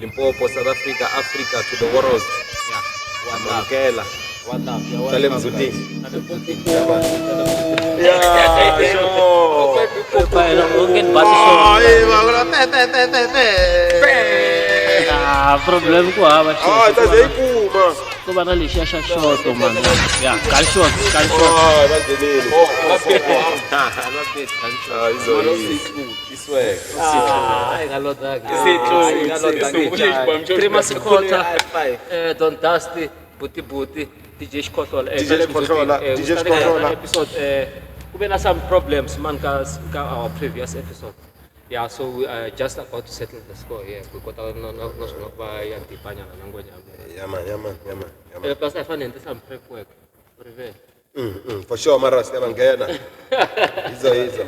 Limpopo, South Africa, Africa to the world. Yeah. What up? Amukela. What up? Yeah, Ta le welcome, Mzutini. guys. Yeah, sure. Phela onge ni bati swona. Ay, va pe pe pe pe pe. Ah, problem ku hava Ah, ta ze yi kuma. Ku va na lexiya xa xoto man. Yeah, gun shot, gun shot. Ah, va nghenile. Ah, Ah, izo iswag. Ah, nga lota. Prima Sikota, Don Dusty, Buti Buti, DJ Xikhohlola. DJ Xikhohlola, DJ Xikhohlola. Episode ku ve na some problems man ka ka our previous episode. Yeah, so we are just about to settle the score here. Ku kota no no no swona ku va ya dipanyana na ngwenya. Yeah man, yeah man, yeah man. Yeah man. Plus I fanele ni some prep work. Rivele. For sure mara siya bangena. Izo izo.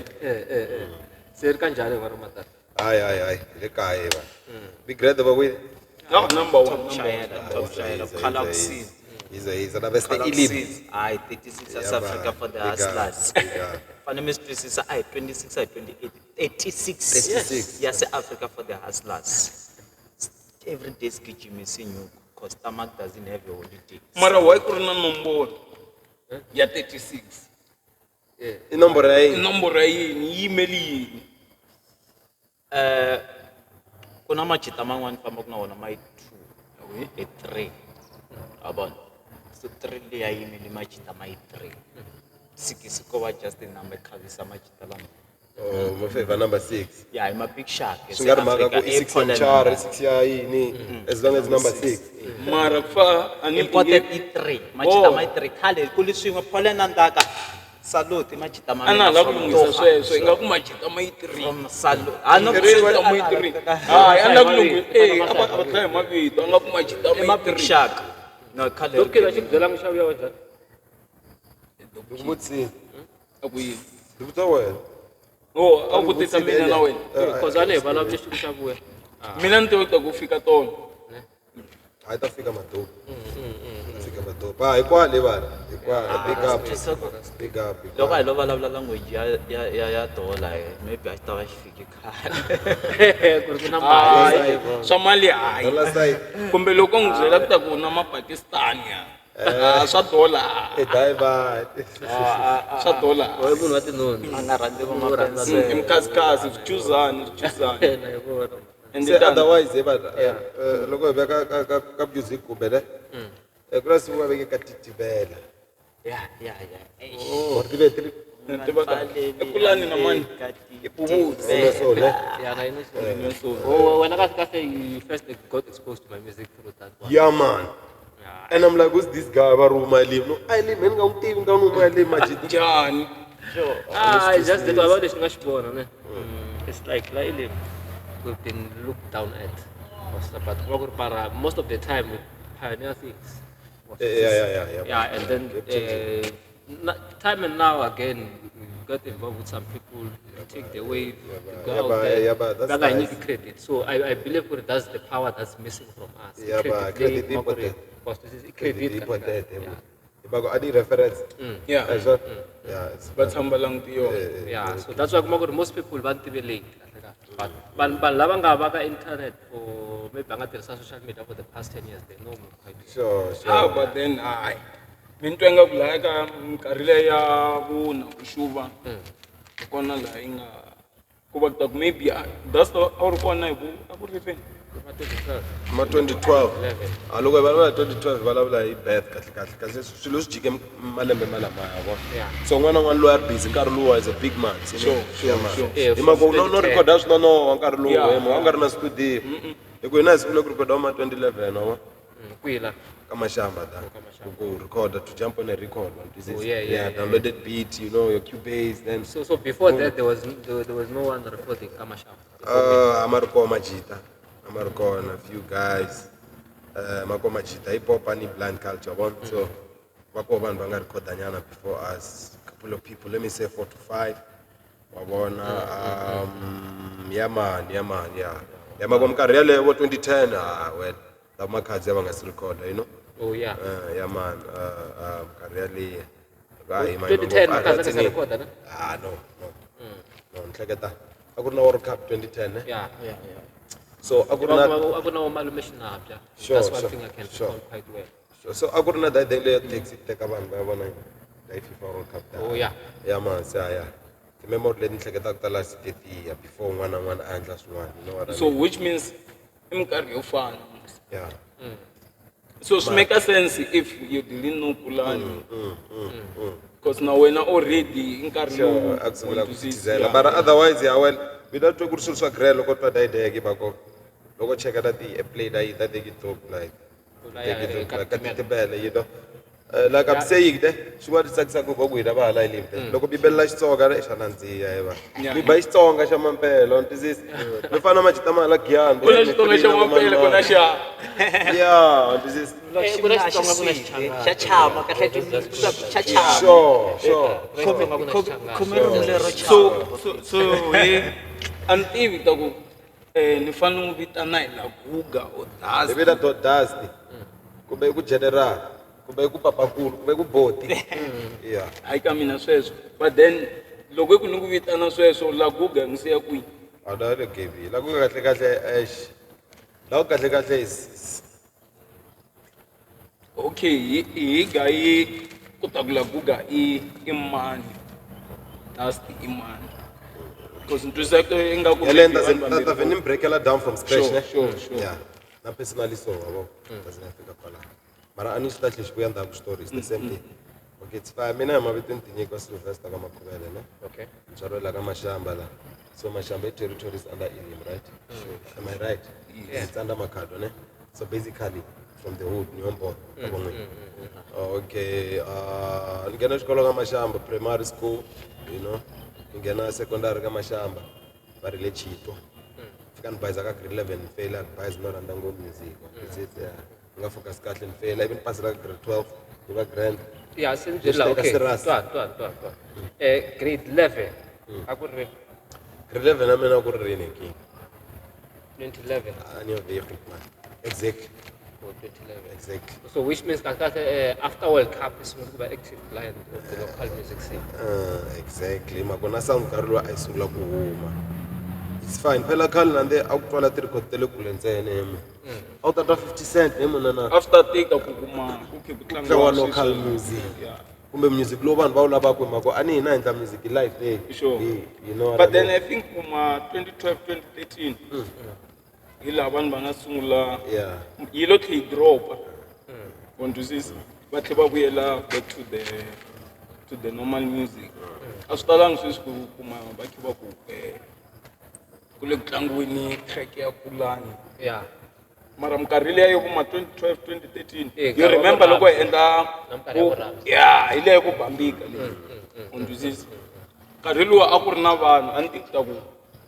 Se ri kanjhani va ri matata? Hayi hayi hayi, le kaya va. Big Red va with. No, number one. Top shayela, top shayela, Galaxy. Izo izo na beste ilim. Galaxy. Hayi, 36 ya South Africa for the hustlers. Fanele mi swi twisisa, a hi 26, a hi 28, 36. 36. Yase Africa for the hustlers. Every day sigijimisa inyuku, 'cause stomach doesn't have a holiday. Mara why ku ri na nomboro ya 36? Inomboro ya I yini? nomboro ya yini? Yi yimele yini? Ku na majita man'wani fambaka na wona ma yi 2, hi 3. A vona? So 3 leyi ya yimele majita ma yi 3. Sikisi ko va just number khavisa majita lama. Oh, mo favor number 6. Ya hi ma big shark. Swi nga ri mhaka ku i 6 ya muchari, 6 ya yini, as long as number 6. Mara ku fa a ni Important i 3. Majita Oh. ma yi 3 khale ku li swin'we Paul na Ndaka. Salute majita ma A na mina ha lava ku from lunghisa Doha. sweswo ingaku majita ma yi 3. From Salute. Ah no, Majita ma yi 3. Hayi, a na ku lunghisa. Eh, a va a va dlaya hi mavito, a nga ku majita I ma ma yi big 3. shark. No, khale. Doc a xi ku byelanga nxavo ya wena njhani? Vutsi. A ku yini? Vutsa wena. Oh, a ku vutisa mina na wena. Cause a ni hi vulavuli lexi ku xaviwe. Mina ni tiva ku ta ku fika tona. Hayi ta fika madope. Fika madope. Ah, hikwale vana. Hikwale. Big up. Big up. Loko a hi lo vulavula language ya ya ya ya dollar maybe a xi ta va xi fike khale. Ku ri ku na mali. Hayi, swa mali hayi. Dollar sign. Kumbe loko n'wi byela ku ta ku na mapakistani ya. Ah, swa dollar. Eh, dai va. Swa dollar. Oye munhu wa tinoni. A nga rhandzi vo Munhu wo rhandza mapensela. I mukazikazi, swichuzani, swichuzani. Yena hi vona. And Se otherwise eh bana, loko hi veka ka ka ka music kumbe ne. Ku na siku va veke ka titibela. Ya ya ya. Eish. Oh, tive tri Tiva ka. Ekulani na mani. Ipumuzi so ne. Yeah, na yini so. Oh, wena kahle kahle you first got exposed to my music through that one. Yeah man. And I'm like, who's this guy? Va ruma Elim. No, Elim, ni nga n'wi tivi, ni nga n'wi ruma Elim majita. Njhani? Ah, it's just that about lexi nga xi vona ne. It's like la Elim we've been looked down at. But ku va ku ri para most of the time we pioneer things. Yeah, yeah, yeah, yeah. Yeah, and then time and now again, we got involved with some people, we take the wave, we go yeah, out but- there. yeah, but that's Ba nga hi nice. nyiki credit. So I believe that that's the power that's missing from us. Yeah, but credit leyi kuma ku ri- important. because this is credit. Important. Yeah. Hi mhaka a ni reference. Yeah. Sure. Yeah, it's Va tshama va langute yona. Yeah, so that's why kuma ku ri most people va ni tive late kahle kahle. But vanhu vanhu lava nga va ka internet for maybe va nga tirhisa social media for the past 10 years, they know me quite well. Sure, sure. Ah, but then hayi. Ni twa ingaku laha ka minkarhi leyi ya vuna ku xuva. Hi kona laha yi nga ku va ku ta ku maybe that's the a wu ri kona hi ku a ku ri rini? Ma 2012. Ma 2012. Ah, loko hi vulavula hi 2012 hi vulavula hi birth kahle kahle kahle swilo swi jike malembe malamaya wa vona. Yeah. So un'wana na un'wana loyi a ri busy nkarhi luwa is a big man. Sure, sure, Yeah, man. sure. Yeah, Hi mhaka ku no no 2010. recorda swi nonoha nkarhi lowu Yeah. hi mhaka a nga ri na studio. Hi ku hina hi sungule ku recorda ma 2011 wa vona. Kwihi la? Ka Mashamba da. Ku recorda to jump on a record man. This is Oh, yeah, yeah, yeah, downloaded beat, you know, your Cubase then So before that there was no one recording Kamashamba. A ma ri kona majita. A ma ri kona few guys. Ma kona majita hip hop ani blind culture wa vona. So va kona vanhu va nga recorda nyana before us. Couple of people, let me say 4 to 5. Wa vona yeah man, yeah man, yeah. Ya mhaka minkarhi yaleyo vo 2010 ah well, la makhadzi ya va nga si recorda, you know. Oh yeah. Yeah man, minkarhi yaleyo. Va hi 2010 Makhadzi a nga se recorda ne? Ah no, no. No, ni hleketa a ku ri na World Cup 2010 ne? Yeah. Yeah, yeah. So a ku ri na A ku na malume Xinapya. Sure, That's one sure, thing I can sure. recall quite well. So a ku ri na that day leya taxi teka vanhu va ya vona la FIFA World Cup ta. Oh, yeah. Ya man, se ya. Ti-memory leti ni hleketaka ta last tetiya before un'wana na un'wana a endla swin'wana, you know what I So mean? which means i minkarhi yo fana. Yeah. So swi make sense if you didn't know Kulani. Because na wena already i nkarhi Sure, lowu a ku sungula ku wa twisisa. phithizela. But otherwise, yeah, well, mina twa ku ri swilo swa grand loko twa dayideke bako. Loko cheka ta ti-airplay ta yi ta teki dope like. Yeah, Teki dope like ka ka titibele, you know. Like I'm saying ne, xin'wana xi tsakisaka ku hina va hala yini loko bibelela Xitsonga ne xa nandziha he va. Yeah. Mi ba Xitsonga xa mampela, wa twisisa? Mi fana na majita ma hala Giyani. Ku na Xitsonga xa mampela ku na xa Yeah, wa twisisa? Eh, ku na Xitsonga ku na Xichangana. Xa chama kahle xa chama. Sure, sure. Ku na Xitsonga ku na Xichangana. Khome ririmi lero so chama. so so he a ni tivi ta ku ni fanele n'wi vitana hi la Guga or Hi Dust. vita do dust. Kumbe i ku general, kumbe i ku papakulu, kumbe i ku boti. Yeah. Hayi ka mina sweswo. But then loko i ku ni ku vitana sweswo la Guga ni siya kwihi? A na le gabi. La ku kahle kahle eish. La ku kahle kahle is Okay, hi gayi ku ta ku la Guga i i mani. Dust i mani. Because ni twisisa ku ingaku Helen maybe doesn't vanhu vambirhi that ni breakela down from scratch Sure, ne? sure, sure. Yeah. Na personally so wabo. Doesn't have to kwala. Mara ani swi ta tlhe xi vuya ndzhaku story, it's the same thing. Okay, it's fine. Mina hi mavito ni tinyika Sylvester ka Makhuvele ne? Okay. Ni tswariwe la ka Mashamba la. So Mashamba i territory is under Elim, right? Sure. Am I right? Yeah. It's under Makhado, ne? So basically from the hood, ni hombolo, ka van'wini. Okay, ni nghena xikolo ka Mashamba primary school, you know. Ni nghena secondary ka Mashamba, va ri le Chitwa. Fika ni bayiza ka grade 11 ni faila, ni bayiza no rhandza ngopfu music. It's it, yeah. Ni nga focus kahle ni faila, ivi ni pasela ka grade 12, ni va grand. Yeah, se ni Just byela like a okay. serious. Twa twa twa twa. Eh grade 11 a ku ri Grade 11 na mina ku ri rini king? 2011 A ni yo ve man. Exactly, or 2011. exactly. So which means kahle kahle after World Cup i sungule ku va active blind of the local music scene. Exactly makona sound nkarhi lowu a yi sungula ku huma it's fine phela khale na nde a ku twala ti-record ta le kule ntsena he munhu a wu ta twa 50 cent he munhu na After tika ku kuma ku khe ku tlangiwa tlangiwa local sweswi. music Yeah. kumbe music lowu vanhu va wu lavaka hi mhaka a ni hina hi endla music live leyi Sure. you know what But I then mean? I think kuma 2012 2013 hi laha vanhu va nga sungula yeah yi lo tlhe yi dropa. Wa ni twisisa? Va tlhe va vuyela back to the normal music. A swi talangi sweswi ku kuma va khe va ku ku le ku tlangiweni track ya Kulani. Yeah. Mara minkarhi liya yo vo ma 2012 2013 Eh, you nkarhi wa remember ku loko hi rhapsa. endla Na minkarhi ya ku rhapsa. ya hi leya ku bambika leyi. Wa ni twisisa? Nkarhi luwa a ku ri na vanhu a ni tivi ta ku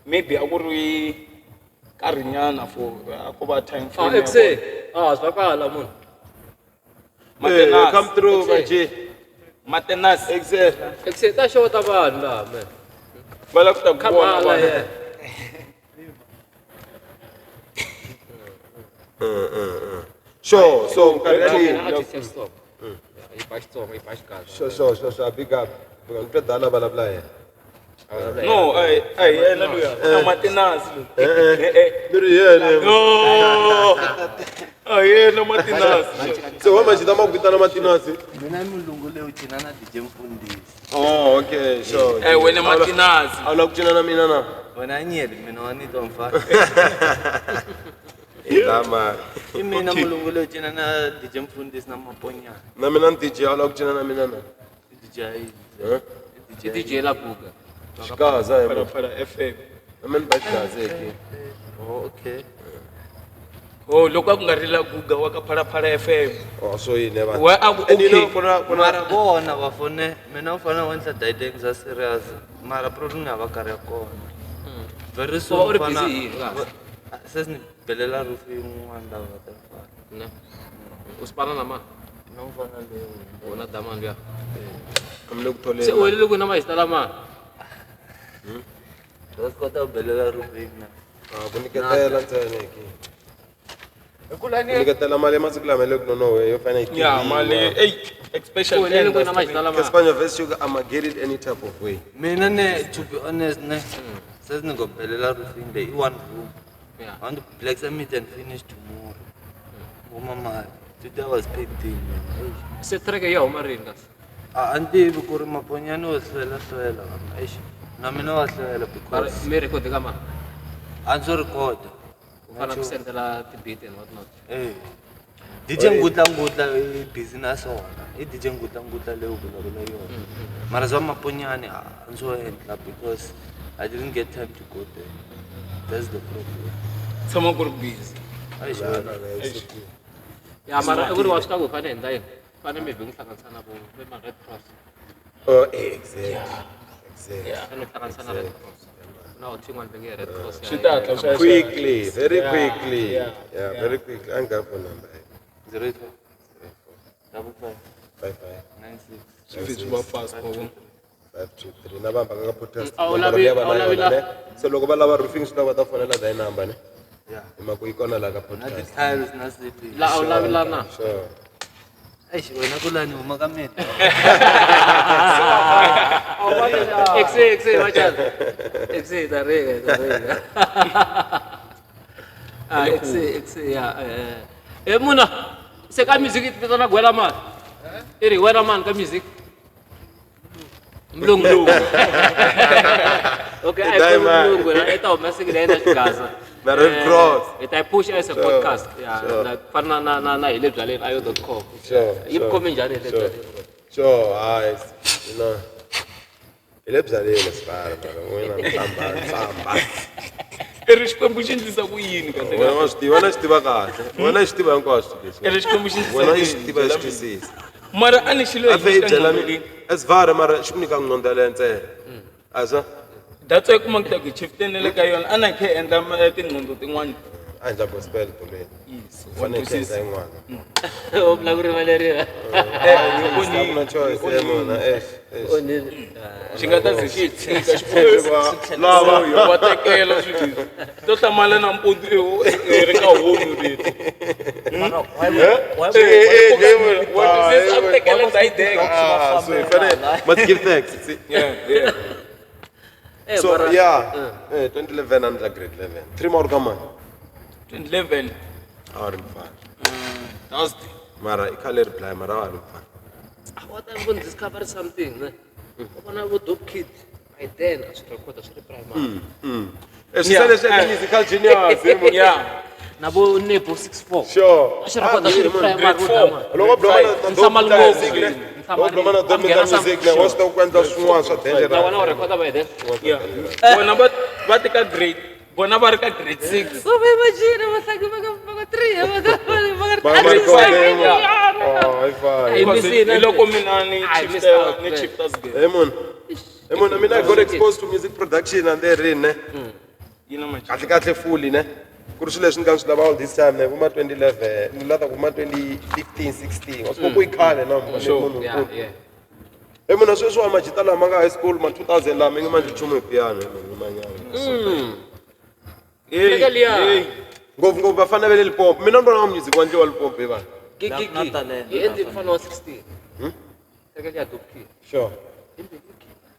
maybe a ku ri nkarhinyana for a ko va time Ah, frame ya exe. vona. Ah, zwakala munhu. Hey, Matenas. come through Exe. Baji. Matenas. Exe. Exe ta xota vanhu laha man. Va lava ku ta ku vona Khamala vanhu. yeah. Sure, so nkarhi Mina yaleyo artist ya Xitsonga. Yeah, yi ba Xitsonga, yi ba Xigaza. sure sure sure sure big up ni twa dala vulavula yena No, a hi yena luya. A Matenas loyi. Eh, eh. ni ri yena No. A hi yena Matenas. se wa majita ma ku vitana matinasi Mina i mulungu leyi u cina na DJ Mfundhisi. oh okay sure Eh wena Matenas. a wu lava ku cina na mina na Wena a nyeli mina wa ni twa mfana. lama I mina mulungu leyi u cina na DJ Mfundhisi na Maponyana. na mina ni DJ a wu lava ku cina na mina na I DJ Eh? I I DJ la Guga. Xigaza hi Phala Phala FM. na mina ni ba xigaza hi Oh, okay. Oh loko a ku nga ri la Guga wa ka Phala Phala FM. oh so yini va We a ku And you know okay. ku na ku na Mara vona va fone mina u fanele u endla dideng za serious mara problem ya va karhi ya kona. Very So va u soon ri fana busy hi yini kahle? se ni belela roof yin'wana lava va ta fana. Ne. U spana na mani? Na mfana leyi. Wona damani luya. mi le ku Se u tholeni helele ku na majita lama. Va swi kota ku belela roof yin'wana. Ah, ku nyiketela ntsena hi ku nyiketela mali ya masiku lama ya le ku nonoha yo fanele yi Yeah, mali ey U especially helele ku na majita lama. Kespanya verse sugar I'ma get it any type of way Mina ne to be honest ne se ni ngo belela roofing leyi i one room. Yeah. I want to black summit and finish tomorrow. Kuma mali. Today I was painting, man. Eish. Se track ya huma rini kasi? A ni tivi ku ri maponyani wo hlwela hlwela eish. Na mina wa hlwela Mara because mi record ka mani? a ndzo record. U fanele ku sendela ti-beat and what not. Eh. DJ Ngutla Ngutla i busy na swona. I DJ Ngutla Ngutla leyi u vulavula yona. Mara swa maponyani a ndzo endla because I didn't get time to go there. That's the problem. Tshama ku ri busy. Eish. Ya mara i ku ri wa swi tiva ku hi fanele hi endla yini? Fanele maybe n'wi hlanganisa na vo ve ma Red Cross. Oh, exactly. Exactly. Fanele hlanganisa na Red Cross. Na hothi yin'wana va nge Red Cross. Swi ta hatla swi ya Quickly, very Yeah, quickly. yeah, Yeah, very quickly. I ain't got phone number. 084 55 5 5 96 Swi fi swi va fast wa vona. 5 2 3 na vamba ka podcast. A wu Nomboro lavi- liya va a wu na lavi yona, la- ne? Se loko va lava roofing swi lava va ta fonela that number ne. Yeah. Hi mhaka yi kona la ka Na podcast. ti-tiles na ceiling. La a wu lavi la na. Sure. Eish wena kulani huma ka mina. Exe exe machana. Exe ta rega ta rega. Ah exe exe ya eh. Eh muna se ka music ti vitana gwela man. I ri wena man ka music. Mlungu. Okay, I Dai, man. mlungu na eta humesa leyi na xigaza. Na Red Cross. Hi ta yi push as a Sure, podcast. Yeah, sure. like fana na na na hi le byaleni ayo.com. Sure. Yi sure, khome njhani hi le sure. byaleni? Sure, hayi, you know. Hi le byaleni sifana, mara n'wina nhlamba nhlamba. I ri Xikwembu xi endlisa ku yini kahle Wena wa swi tiva, wena xi tiva kahle. Wena xi tiva hinkwaswo leswi. I ri Xikwembu xi endlisa Wena ku i xi yini? tiva xi twisisa. Mara a ni xi lo A fhe i byela hi mi esivhara mara xi ku nyika nqondo yaleyo ntsena. Asa That's why kuma ku ta ku chieftain na le ka yona a na khe endla tinqondo tin'wana. a endla gospel bolweni. Yes. U fanele ku endla yin'wana. U vula ku rivaleriwa. A ku na choice eh mona eh. Xi nga ta ze xi hi tshika xi Lava. va tekela swilo leswi. To hlamala nampundzu hi ri ka homu leti. Mara why why Wa twisisa a ku tekela dayideke. Ah, so hi fanele must give thanks. See? Yeah, yeah. Eh, So mara- yeah, eh 2011 a ni la grade 11. 3 more ka mani. 2011. A wu ri mfana. Dusty. Mara i khale ri blaya mara a wa ha ri mfana. What I'm going to discover something. Ne? U vona vo Dope Kid by then a swi record swi ri primary. Eh swi sale swi Yeah. musical genius. eh, munhu. Yeah. Na vo Nebo 64. Sure. A swi record swi ri primary Grade vo four. dama. Loko bloma na Nhlamal na ngopfu. music ne. Nhlamal Loko bloma na ngopfu. dope Nghena some- music ne, wa swi tiva ku endla swin'wana swa Na dangerous. wena u record by then. Yeah. Vona va va ti ka grade vona va ri ka grade 6. So va imagine vahlaki va ka va ka 3 va ka va ka Va ma three. record, eh, munhu. Oh, hi fine. I missed Hi loko mina ni I missed chifta out, ni man. chifta sge. Hey munhu. Hey munhu, mina I got exposed to music production and there ne. Yi na machi. Kahle kahle fully ne. Ku ri swilo leswi ni nga swi lava all this time ne, vuma 2011, ni lava ku ma 2015, 16. Wa swi ku yi khale na munhu munhu Yeah, nkulu. yeah. Hey munhu sweswiwa majita lama nga high school ma 2000 lama i nge mandli nchumu hi piano hey munhu manyana. Hey, Teka liya. hey. Ngopfungopfu vafana va le Limpopo. Mina ni vona nga music wa ndliwa Limpopo hi vanhu. Gi gi Na gi. talenta. Yi endle mfana wa 16. Teka liya Dope Kid. Sure.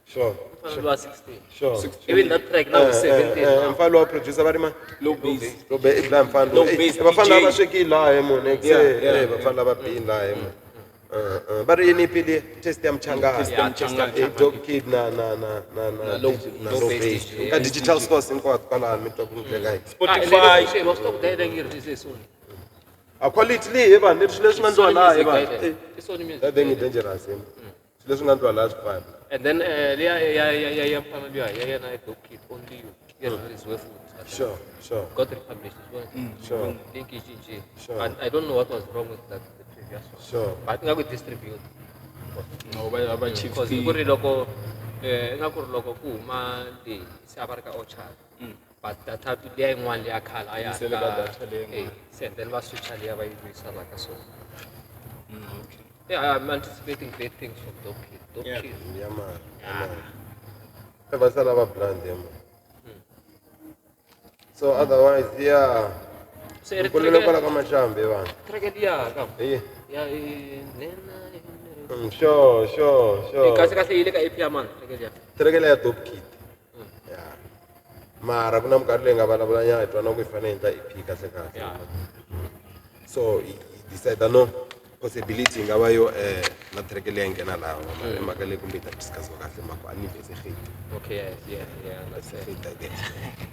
Sure. Mfana wa 16. Sure. Even that track now is 17. Eh, mfana wa producer va ri mani? Low bass. Low bass, i blaya mfana Low lowu. Eh, bass vafana DJ. lava sweki laha he munhu Yeah, yeah, eh vafana lava bini laha he munhu. Va ri yini ipi liya? Test ya Mchangani. Test ya Mchangani. Eh, Dope Kid na na na na na Low- na Low Low Bass Bass. DJ, Ka digital stores hinkwato kwalano mi twa ku ndlela hi. Spotify. Wa swi tiva ku dayideng yi release soon. A quality leyi he vanhu leswi leswi nga ndliwa laha he vanhu. Eh, It's Sony Music. That thing is dangerous he. Swilo leswi nga ndliwa laha swi fana. And then liya ya ya ya ya mfana luya ya yena i Dope Kid only you. Yi release futhi. Sure, sure. Got republished as well. Sure. Link yi cincile. Sure. But I don't know what was wrong with that the previous one. Sure. But ingaku distribute. No, va va Because chifti. ku ri loko eh ingaku ri loko ku huma leyi se a va ri ka Orchard. But data liya yin'wana liya khale a ya Yi sele ka data leyi Eh, se and then va switcha liya va yi vuyisa la ka so. Okay. Yeah, I'm anticipating great things from Dope Kid. Dope Yeah. Kid. Ya mani, ya mani. Eh, va sala va blind he munhu. So otherwise, yeah. Se ri Kulele kwala ka Mashambi he vanhu. track liya ka Eh. ya eh, nena Sure, sure, Eh, sure. kahle kahle yi le ka EP ya mani track liya. Track leya Dope Kid. Yeah. Mara ku na minkarhi leyi nga vulavula nyana hi twana ku hi fanele hi endla EP kahle kahle. Yeah. So hi decide no possibility yi nga va yo na track leyi nghena laha mara i mhaka leyi kumbe hi ta discuss kahle mhaka a ni vhese hate. Okay, yes, yeah, understand. Hate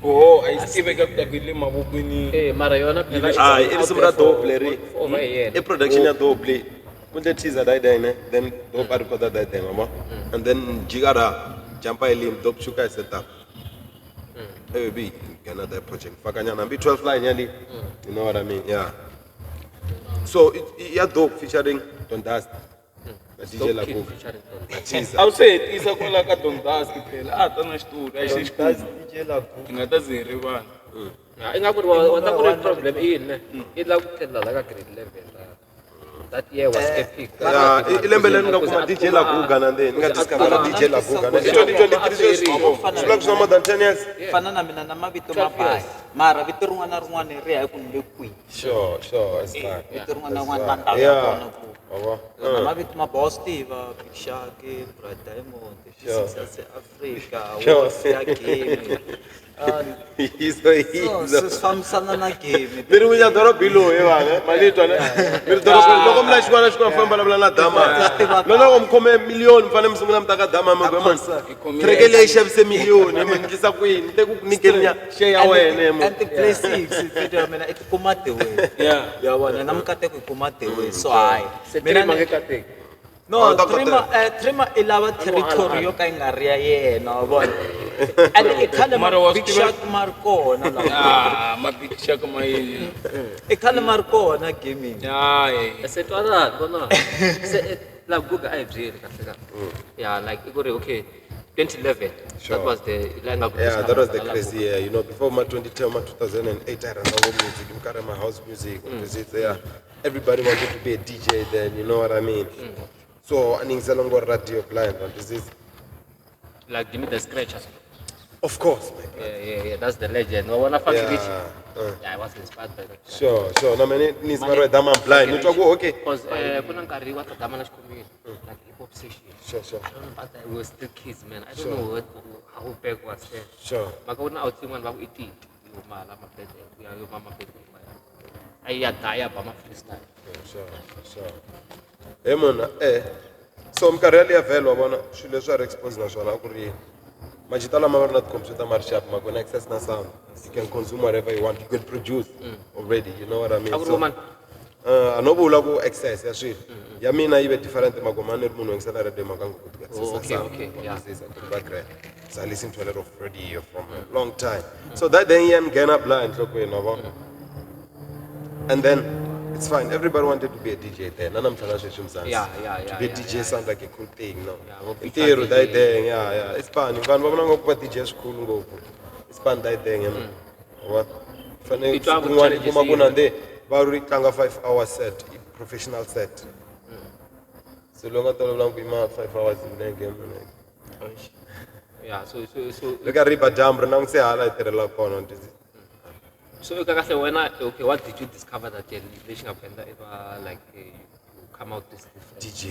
Oho, a yi swi tiveka ku ta ku yi le mavokweni. Eh, mara yona phela it's Ah, i out risimu there ra dope leri. for over a year. I production ya dope leyi. Ku ndle teaser that day ne, then dope a recorda that day mama. And then jika ra jumpa hi lim dope shuka set up. Eh bi nghena that project fakanyana hambi 12 line yali. You know what I mean? Yeah. So it, ya dope featuring Don Dust. Na DJ Dope Kid Lakuga. featuring Don Na teaser. A wu se hetisa kwala ka Don Dust phela a ha ta na xitori a xi That's xikulu. DJ Lagu. Hi nga ta ze hi rivala. Yeah, ingaku ri wa ta ku ri problem i yini ne? I lava ku tlhelela la ka grade 11 la. That year was epic. Yeah, i lembe leri ni nga kuma DJ Lakuga na ndzeni, ni nga discover DJ Lakuga. Na 2023 sweswi. Swi vula ku swi na more than 10 years. Fana na mina na mavito 12 mabaya years. mara vito rin'wana na rin'wana ri ya hi ku ni le kwihi. Sure, sure, it's fine. Vito rin'wana na rin'wana na ndhawu ya Yeah. kona ku Wa na mavito mabaya wa swi tiva Big Shark, Bright Diamond, Sure. Six ya Africa, Sure. Wolf ya game. Ah, Yizo so yizo. swi fambisana na game. Mi ri n'wini ya doroba hi loyi vana, mali twa ne. Mi ri doroba loko mi la xin'wana na xin'wana mi famba vulavula na dama. Loko loko mi khome miliyoni mi fanele mi sungula mi ta ka dama mi ku man. Track leyi xavise miliyoni mi endlisa ku yini? Ni te ku nyikeni ya share ya wena mo. And ti-blessings video ya mina i ti kuma the way. Yeah. Ya vona na mikateko yi kuma the way so hayi. Se Mina three mange ni- kateki. No, Oh, ta Trima, koteka. Trima i lava territory yo ka yi nga ri ya yena, wa vona. And i khale Mara wa ma swi Big tiva- Shark ma ri kona la. Ah, ma Big Shark ma yini. I khale ma ri kona gaming. Hayi. Se twanani vona. Se Lakuga a hi byeli kahle kahle. Yeah, like i ku ri okay 2011 Sure. that was the la nga ku Yeah, that was the discover crazy year. You know, before my 2010, my 2008, I ran out music, you my house music, yeah. Everybody wanted to be a DJ then, you know what I mean? So, I need to radio blind, but this is, Like give me the scratchers. of course, my brother. Yeah, that's the legend. Wa vona fuck Yeah. rich. Yeah, I was inspired by that. Sure, sure. No, man, ni smart I'm blind. You talk, okay. Because ku na nkarhi wa ta dama na xikhomile like hip hop session. Sure, sure. I don't know, but we were still kids, man. I don't know what, how back was then. Sure. Maka ku na out yin'wana va ku i titi yi huma hala mabedhlele ku ya yi huma mabedhlele a yi ya daya ba ma freestyle. Sure, sure. Hey, mona, eh. So, minkarhi yaliya vhele wa vona swilo leswi a ri expose na swona a ku ri majita lama va ri na ti-computer ma ri sharp ma kona access na sound you can consume whatever you want you can produce already you know what I mean A ku ri So, vomani? a no vula ku access ya swilo ya mina yi ve different magoma ni ri munhu yingisela radio mhaka ngopfu ku access Oh, okay, sound okay, yeah. This is so I listen to a lot of radio from a long time so that then ya ni nghena blind nhlokweni wa vona and then it's fine everybody wanted to be a DJ then na namuntlha na sweswi Mzansi Yeah, to be a yeah, DJ yeah, sound like a cool thing no Yeah, vo I ntirho DJ. that then yeah it's fun vanhu va vona ngopfu va DJ swikulu ngopfu it's fun that then wa fanele I twa ku kun'wana i kuma ku na challenges nde va ri tlanga 5 hour set i professional set se loyi nga tolovela ku yima 5 hours hi milenge munhu Yeah, so ri ka ri ba dyambu ri langutise hala hi tirhelaka kona ndzi so eka kahle wena okay what did you discover that year lexi nga ku endla i va like you come out this different? DJ.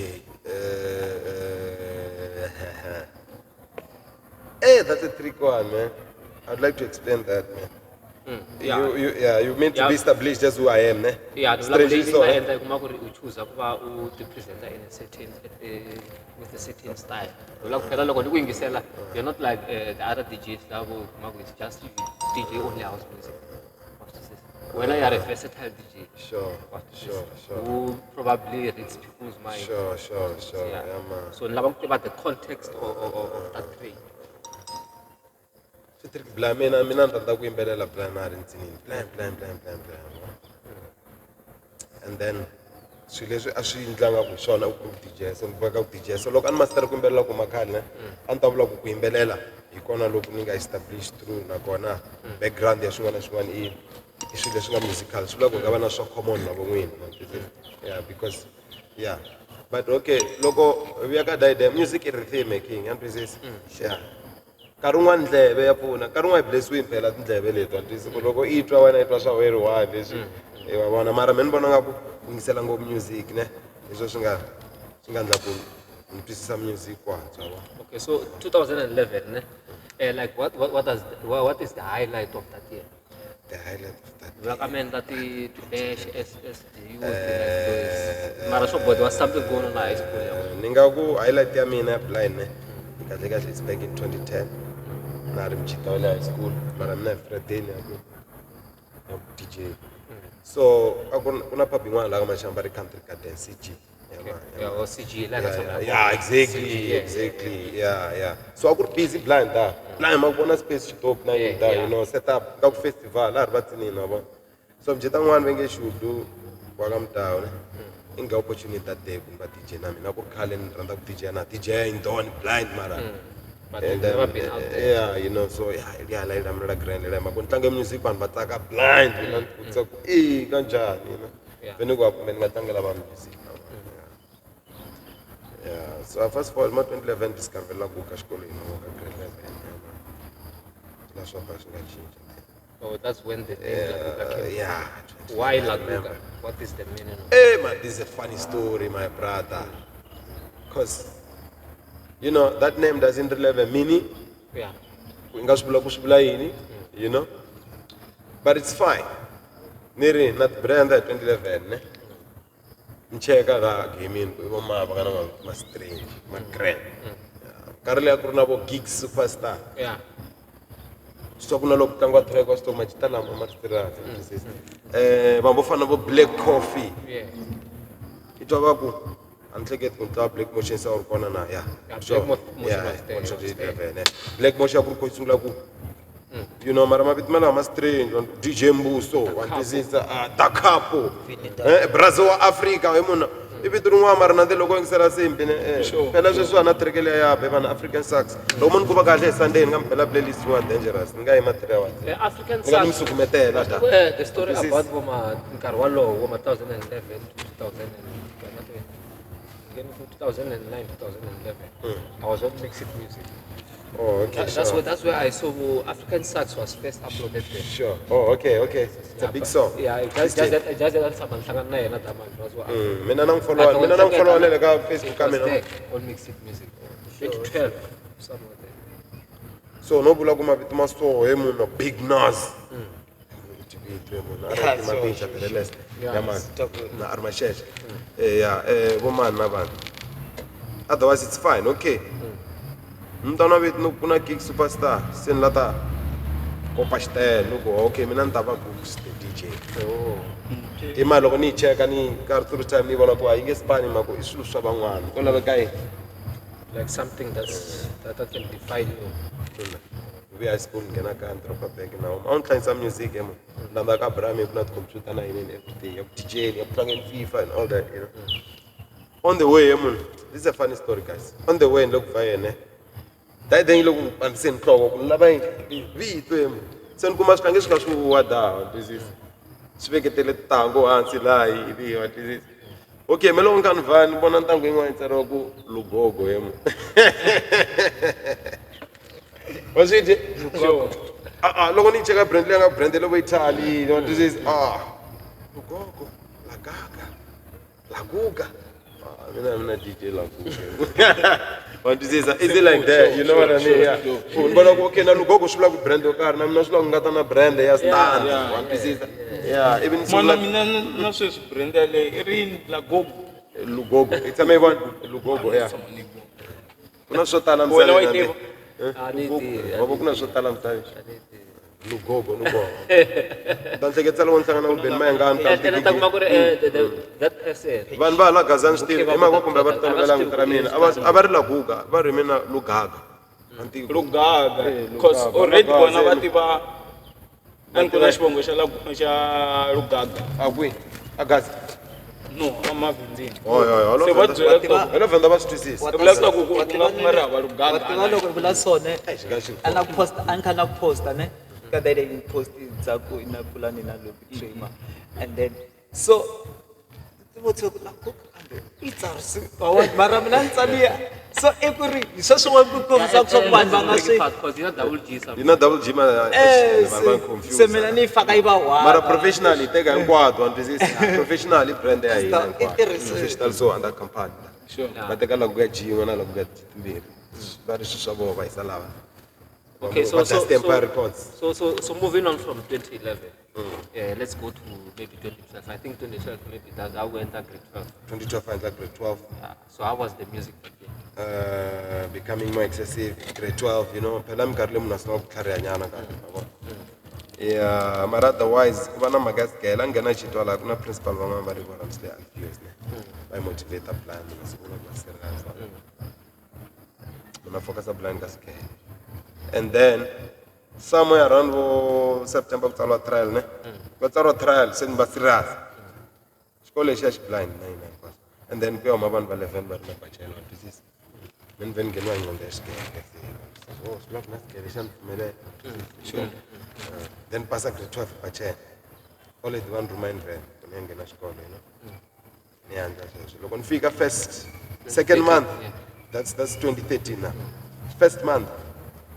Hey, that's a trick one, man. I'd like to explain that, man. Yeah. You mean to Yeah. be established as who I am, ne? Yeah, ni vula ku Strangely leyi so, nga eh? endla i kuma ku ri u choosa ku va u ti presenta in a certain with a certain style. Ni vula ku phela loko ni ku yingisela you're not like the other DJs lavo u kuma ku it's just you DJ only house music. Wa swi twisisa? Wena you are a versatile DJ. Sure, Wa swi sure, twisisa? sure. Who probably reads people's mind. Sure. Yeah. Yeah, man. So ni lava ku tiva the context of that trade. Swi trick bla mina mina ni rhandza ku yimbelela bla na ha ri ntsinini. Bla bla bla bla bla. And then swilo leswi a swi endlanga ku hi swona u ku DJ so ni boheka ku DJ so loko a ni mastera ku yimbelela kuma khale ne a ni ta vula ku ku yimbelela hi kona loko ni nga establish through nakona background ya swin'wana na swin'wana i i swilo leswi nga musical swi vula ku nga va na swa common na vo n'wini yeah because yeah but okay loko hi vuya ka dide music i rhythm making ya ni twisisa yeah nkarhi wun'wani ndleve ya pfuna nkarhi wun'wani hi blessiwini phela tindleve leti wa twisisa ku loko i twa wena i twa swa wena wa leswi i wa vona mara me ni vona nga ku yingisela ngopfu music ne hi swo swi nga endla ku ni twisisa music ku antswa wa Okay, so 2011 ne? Like what is the highlight of that year? The highlight of that Va ka mi endla ti-bash as the youth like this. Mara swo boha there was something going on high school ya wena. Ni nga ku highlight ya mina ya blind ne kahle kahle it's back in 2010 na ri mujita wa le high school mara mina hi Friday ya ku DJ. So a ku ku na pub yin'wana laha ka Mashamba ri Country Garden CG. Ya ma- ya Yeah, or CG like Yeah, yeah, exactly, exactly. Yeah, yeah. So a ku ri busy blind da. Blind ma ku vona space xi dope na yini da, you know, set up ka ku festival laha ri va tsinini wa vona. So mujita n'wana va nge Xudu wa ka Mutawu ne. I nga opportunity that day ku ni va DJ na mina ku ri khale ni rhandza ku DJ na DJ indoor ni blind mara. But And you've never been out there. Yeah, you know, so yeah, yeah, la la la grand la ma ku ni tlanga music vanhu va tsaka blind, you know, ku tsaka eh kanjhani, you know. Yeah. Vene ku kumbe ni nga tlangela vanhu music. Yeah, so fast forward ma 2011 discover la ku ka xikolweni wa ka grade 11. La swo ka swi nga cinca. Oh, that's when the name Lakuka came. Yeah. Why I remember. Lakuka? What is the meaning of Hey man, this is a funny story, my brother. Cause you know that name doesn't really have a meaning. Yeah. Ku nga swi vula ku swi vula yini, you know? But it's fine. Ni ri na brand hi 2011 ne. Ni cheka laha gaming ku i vo mava ka na mavito ma strange, ma grand. Nkarhi leyi a ku ri na vo gig superstar. Yeah. Swi ku na loko ku tlangiwa track wa swi tiva majita lama ma ri tirhaka. Vanhu vo fana na vo Black Coffee. Yeah. I twa va ku a ni hleketi ku ntlawa Black Motion se a wu ri kona na ya. Yeah, Sure. Black Motion Yeah, was there, Motion was there. 2011, eh. Black Motion a ku ri ko yi sungula ku you know mara mavito ma lawa ma strange vanhu DJ Mbuso wa twisisa ah Da Capo Brazil wa Africa hi munhu i vito rin'wana mara na loko yingisela simbi ne phela sweswiwa na track leya ya be vanhu African Sax loko munhu ku va kahle hi Sunday ni nga mi bela playlist yin'wana dangerous ni nga yima 3 hours African ni nga ni mi Sax. sukumetela da The story This is- about voma nkarhi wolowo voma 2011 to 2009 2011 I was on Mixit Music. Oh, okay, That's sure. where that's where I saw African Sax was first uploaded there. Sure. Oh, okay, okay. It's a big song. Yeah, it just that tshama ni hlangana na yena that man was what Mina na n'wi follow, mina na n'wi follow na le ka Facebook ka was mina. there on Mixit Music. 2012 somewhere there. So no vula ku mavito ma so he munhu Big Nas. Vito he munhu a ri mapincha phelelesa. Ya man. Na a ri maxexe. Eh ya, eh vo mani na vanhu. Otherwise it's fine, okay. Mntwana vito no ku na gig superstar se ni la ta kopa xitele ni ku okay mina ni ta va Gooks the DJ. Oh. I mali loko ni yi cheka ni nkarhi through time ni vona ku a yi nge spani mhaka i swilo swa van'wana ko laveka yini. Like something that can define you. Vuya high school nghena ka ni dropa back na huma a wu ni tlangisa music he munhu landza ka Abraham ku na tikhompyuta na yini and everything ya ku DJ ya ku tlangeni FIFA and all that you know. On the way he munhu this is a funny story guys. On the way ni le ku vhayeni dai then yi le ku pandziseni nhloko ku ni lava yini vito he munhu se ni kuma switlangi swi kha swi wa da wa twisisa swi veketele tintangu hansi laha yi wa twisisa. Okay me loko ni kha ni vhaya ni vona ntangu yin'wana yi tsariwa ku Lugogo he munhu. Wa swi dye? Ah, ah, loko ni yi cheka brand leyi nga brand ya le vo Italy, wa twisisa? Ah, Lugogo, Lagaga, Laguga. Ah, mina DJ Laguga. Wa twisisa? Is it like that? You know what I mean? Yeah. Ku ni vona ku okay na Lugogo swi vula ku brand yo karhi na mina swi vula ku nga ta na brand ya stand. Wa twisisa? Yeah, even swi Mana vula mina na sweswi brand yaleyo i rini Lagogo. Lugogo. I tshame yi vona Lugogo, yeah. Ku na swo tala Wena wa yi misaveni tiva? A ni tivi. Wa ku na swo tala misaveni. Lugogo, Lugogo. Ta ni hleketisa loko ni hlangana na Benny Mayengani ka And ta kuma ku ri that person. Vanhu va hala Gaza ni swi tivi Okay, hi mhaka kumbe a va ri va swi tolovelanga tivi vito ra ku mina i a va ri Laguga va ri mina Lugaga. A ni tivi ku- Lugaga. Eh, Cause Lugaga. already Lugaga, vona va se- tiva a ni ku na xivongo xa xa Lugaga. A kwihi? A Gaza. No, a Mavindzini. Oh, yo, yo, Se va byela ku Holo Venda va swi twisisa. va vula ku ku nga ku nga ri hava Lugaga. Wa tiva loko ni vula swona Xi nga xi a na ku posta a ni kha na ku posta ne ka that day ni post ndzhaku na pulani na loku trima and then so ti vutisa ku la ku kambe i tsarisi wa vona mara mina ni tsaliya so i ku ri hi sweswin'wana ku kombisa ku swa ku vanhu va nga swi Because you know double G Yi something. na double G mara Eh, vanhu va se confuse. se mina ni yi faka yi va one Mara professional yi teka hinkwato wa twisisa. Professional i brand ya hina I hinkwayo. tirhise- Professional so under company. Sure. Va teka Laguga G yin'we na Laguga G timbirhi. Va ri swilo swa vona va yisa lava. Okay, so Va so Dusty Empire so, Records. so moving on from 2011, let's go to maybe 2012. I think 2012 maybe that's how we enter grade 12. 2012 I endla grade 12. Yeah. So how was the music back then? Becoming more excessive grade 12, you know, phela minkarhi leyi munhu a sungula ku tlharihanyana kahle ma vona. Yeah, mara otherwise ku va na mhaka ya sigela a nghena xitwa laha ku na principal van'wana va ri vona msle alfios ne va yi motivate blind na sungula ku va serious munhu a focusa blind ka sigela and then somewhere around vo September ku tsariwa trial ne va tsariwa trial se ni va serious xikolo lexiya xi blind na hina hinkwaswo and then ku ya huma vanhu va 11 va ri na bachelor wa twisisa mi ni ve ni ngheniwa hi ngqondo ya xigele oh swi vula ku na xigele xa ni pfumelela. Then pasa grade 12 bachelor college va ni rhuma invent ku ni ya nghena xikolo, you know, ni ya endla sweswo loko ni fika first second month, that's 2013 now, first month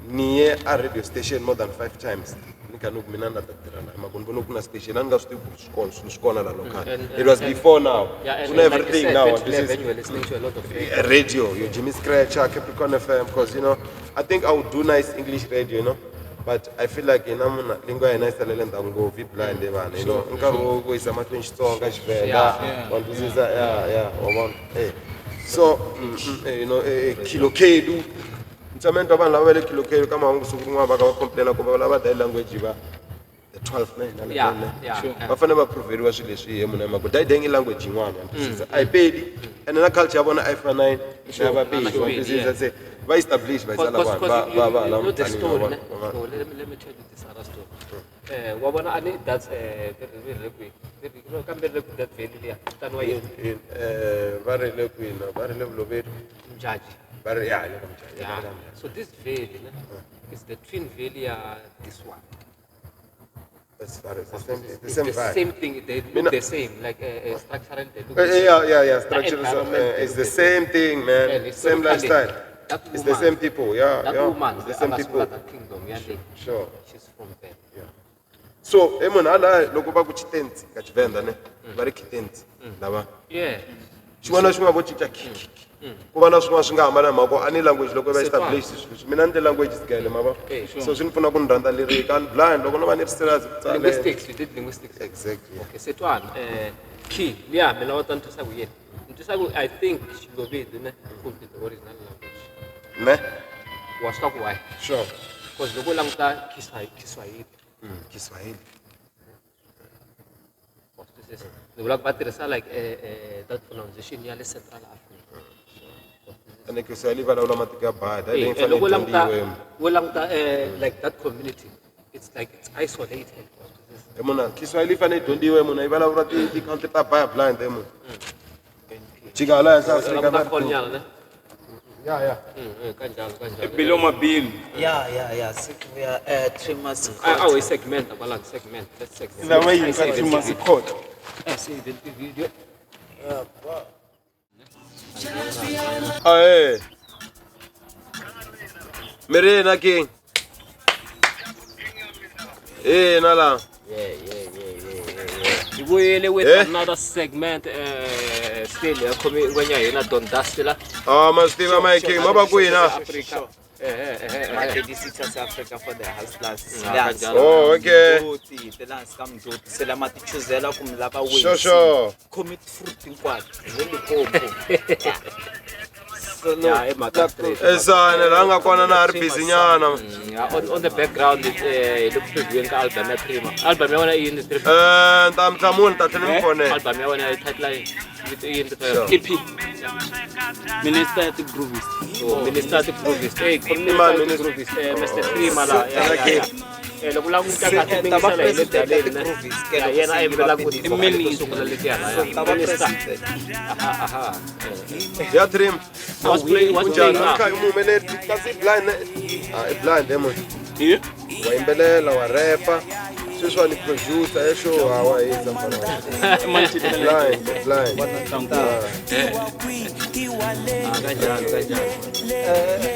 ni ye a radio station more than 5 times ni kha ni ku mina ni la ta tirha laha mhaka ni vone ku na station a ni nga swi tivi ku swi kona swilo swi kona la local. It was before now. Yeah, and, ku na and like you everything said, now. 2011 you were listening to a lot of radio. Radio, your Jimmy Scratcher, Capricorn FM, because you know, I think I would do nice English radio, you know, but I feel like ina muna lingua ya hina yi salele ndzhaku ngopfu yi blind vana, you know, nkarhi wo ku yisa mahlweni Xitsonga, Xivenda, wa twisisa, yeah, wa vona, eh. So, you know, Khilokhedu, ni tshame ni twa vanhu lava va le Khilokhedu ka mahungu siku rin'wana va ka va complain ku va lava dya language va the 12 ne na Yeah, 11 ne. yeah, yeah. Va fanele va proveriwa swilo leswi hi munhu hi mhaka daideng i language yin'wana ya twisisa a yi pedi ene na culture ya vona a yi fana na ya vapedi wa twisisa se va establish va yisa la vanhu va va va la You know the mutangini wa story, vona, ne? wa vona. So let me tell you this other story. Wa vona a ni that's ve ri kambe ri ku that valley liya vitaniwa yini? Va ri le kwini va ri le Vuloveri Mjaji. va ri ya le ka Mjaji, Yeah. le ka Mjaji. So this valley ne, is the twin valley ya this one. As far as the same, the It's same the vibe. same thing. They look Mina- the same, like structural. They look the same. Yeah. Structure is, environment, they it's look the the same thing, man. And it's Same totally- lifestyle. That It's the woman- same people. Yeah, That yeah. woman, It's the same people. That kingdom, yeah, they, Sure. she's from there. Yeah. So, e munhu hala loko va ku Tshitentsi ka Tshivenda ne, va ri Khitentsi lava. Yeah. Xin'wana na xin'wana vo cinca khi khi khi. Ku va na swin'wana swi nga hambana hi mhaka a ni language loko va Se twana. establish swilo leswi. Mina ni ti-language sigele ma vona. Eh, So swi ni pfuna ku ni rhandza lyric, a ni blind loko no va ni ri serious ku tsala. Linguistics, you did linguistics. Exactly. Okay, Setwana, key, yeah, mina wa ta ni twisa ku yini? Ni twisa ku I think Xilovedu ne could be the original language. Ne? Wa swi tiva ku why? Sure. Because loko u languta Kiswahili, Kiswahili. wa swi twisisa? Ni vula ku va tirhisa like that pronunciation ya le Central Africa. Ene Kiswahili va vulavula matiko ya bada, Eh, leyi eh, fanele loko u yi languta dyondziwe. u languta like that community, it's like it's isolated. Wa swi twisisa? E munhu Kiswahili yi fanele yi dyondziwe munhu yi vulavula ti ti-country ta baya blind e munhu. Jika hala henhla Afrika Languta va ri call nyana ne? Yeah. Kanjalo, kanjalo. Bilo mabili. Yeah. Sikuya Trimas Ah, ah, segment, kwala segment. Let's segment. Lama yini ka Trimas Court. Save the video. Ae. Mi ri yini king? Ina la. Hi vuyele with Eh? another segment still ya khome ngwenya hina Don Dusty la. Ah, ma swi tiva my king, ma va kwihi na? Africa. Eh. South Africa for the hustlers. Kanjalo. Oh, okay. Mjoti, te la hansi ka mjoti se lama ti chuzela ku mi lava Sure, sure. Khomi fruit hinkwato hi le Limpopo. So, no, Yeah, i mhaka straight. Esana la nga kona na ha ri busy nyana. Yeah, on the background it's le ku previewing ka album ya Prima. Album ya wena i yini Prima? Eh, ta mi hlamula ta tlhela mi fonela. Album ya wena i title ya yini? Vito i yini Sure. EP. Minister ya ti-groovies. So, Minister ti Groovies. Hey, Iman, Minister ti Minister. Groovies. Mr. Prima la. Yeah, yeah, yeah. Loko u languta Se kahle ta mingisela va hi le president ya byaleni ne. ti-groovies, ke Ya loko yena a se yi yimbela va ku minister. ti to sungula letiya So, laya. ta va Minister. president. Aha, aha. Ya Trim. What's playing? What's playing Kunjani? now? Kha u muhumeleri kasi i blind ne? Ah, i blind e munhu. Hi? Wa yimbelela, wa repa. Sweswiwani producer ya show hawa hisa mfana. Blind, blind. Kanjalo kanjalo.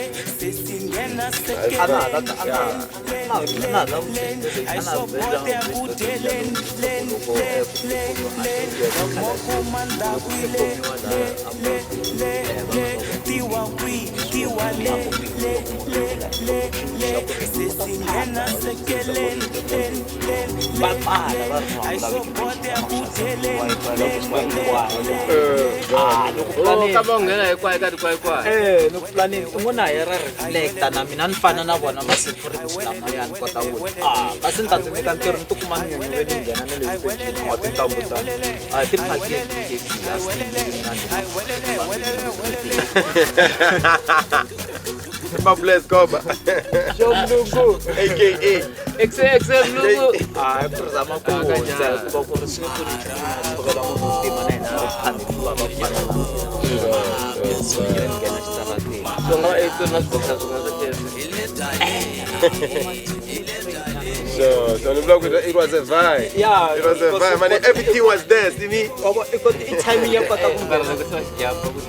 Oh, ka va nghena hinkwayo ka tikwayikwai. Loko planeni u ngo na hi ra reflecta na mina ni fana na vona ma-security lamaya ni kota ku kasi ni ta ndzi nyika ntirho ni tikuma ni nyanyule ni nghena na le xitejini wa tintambu ta a ti phakeli Pablo Escobar. AKA. Exe exe mlungu. A ku ri zama ku hundza hikuva ku ri swi nge pfuni nchumu na tshovela munhu wo tima na yena a ri phani hikuva va fana na ni nghena xitarateni. So nga va etori na swiboxa swi nga swa KFC. So, so it was a vibe. Yeah, It was a vibe, man. Everything was there, see me? I kota i timing ya kota ku Mara loko se va xi jumpa ku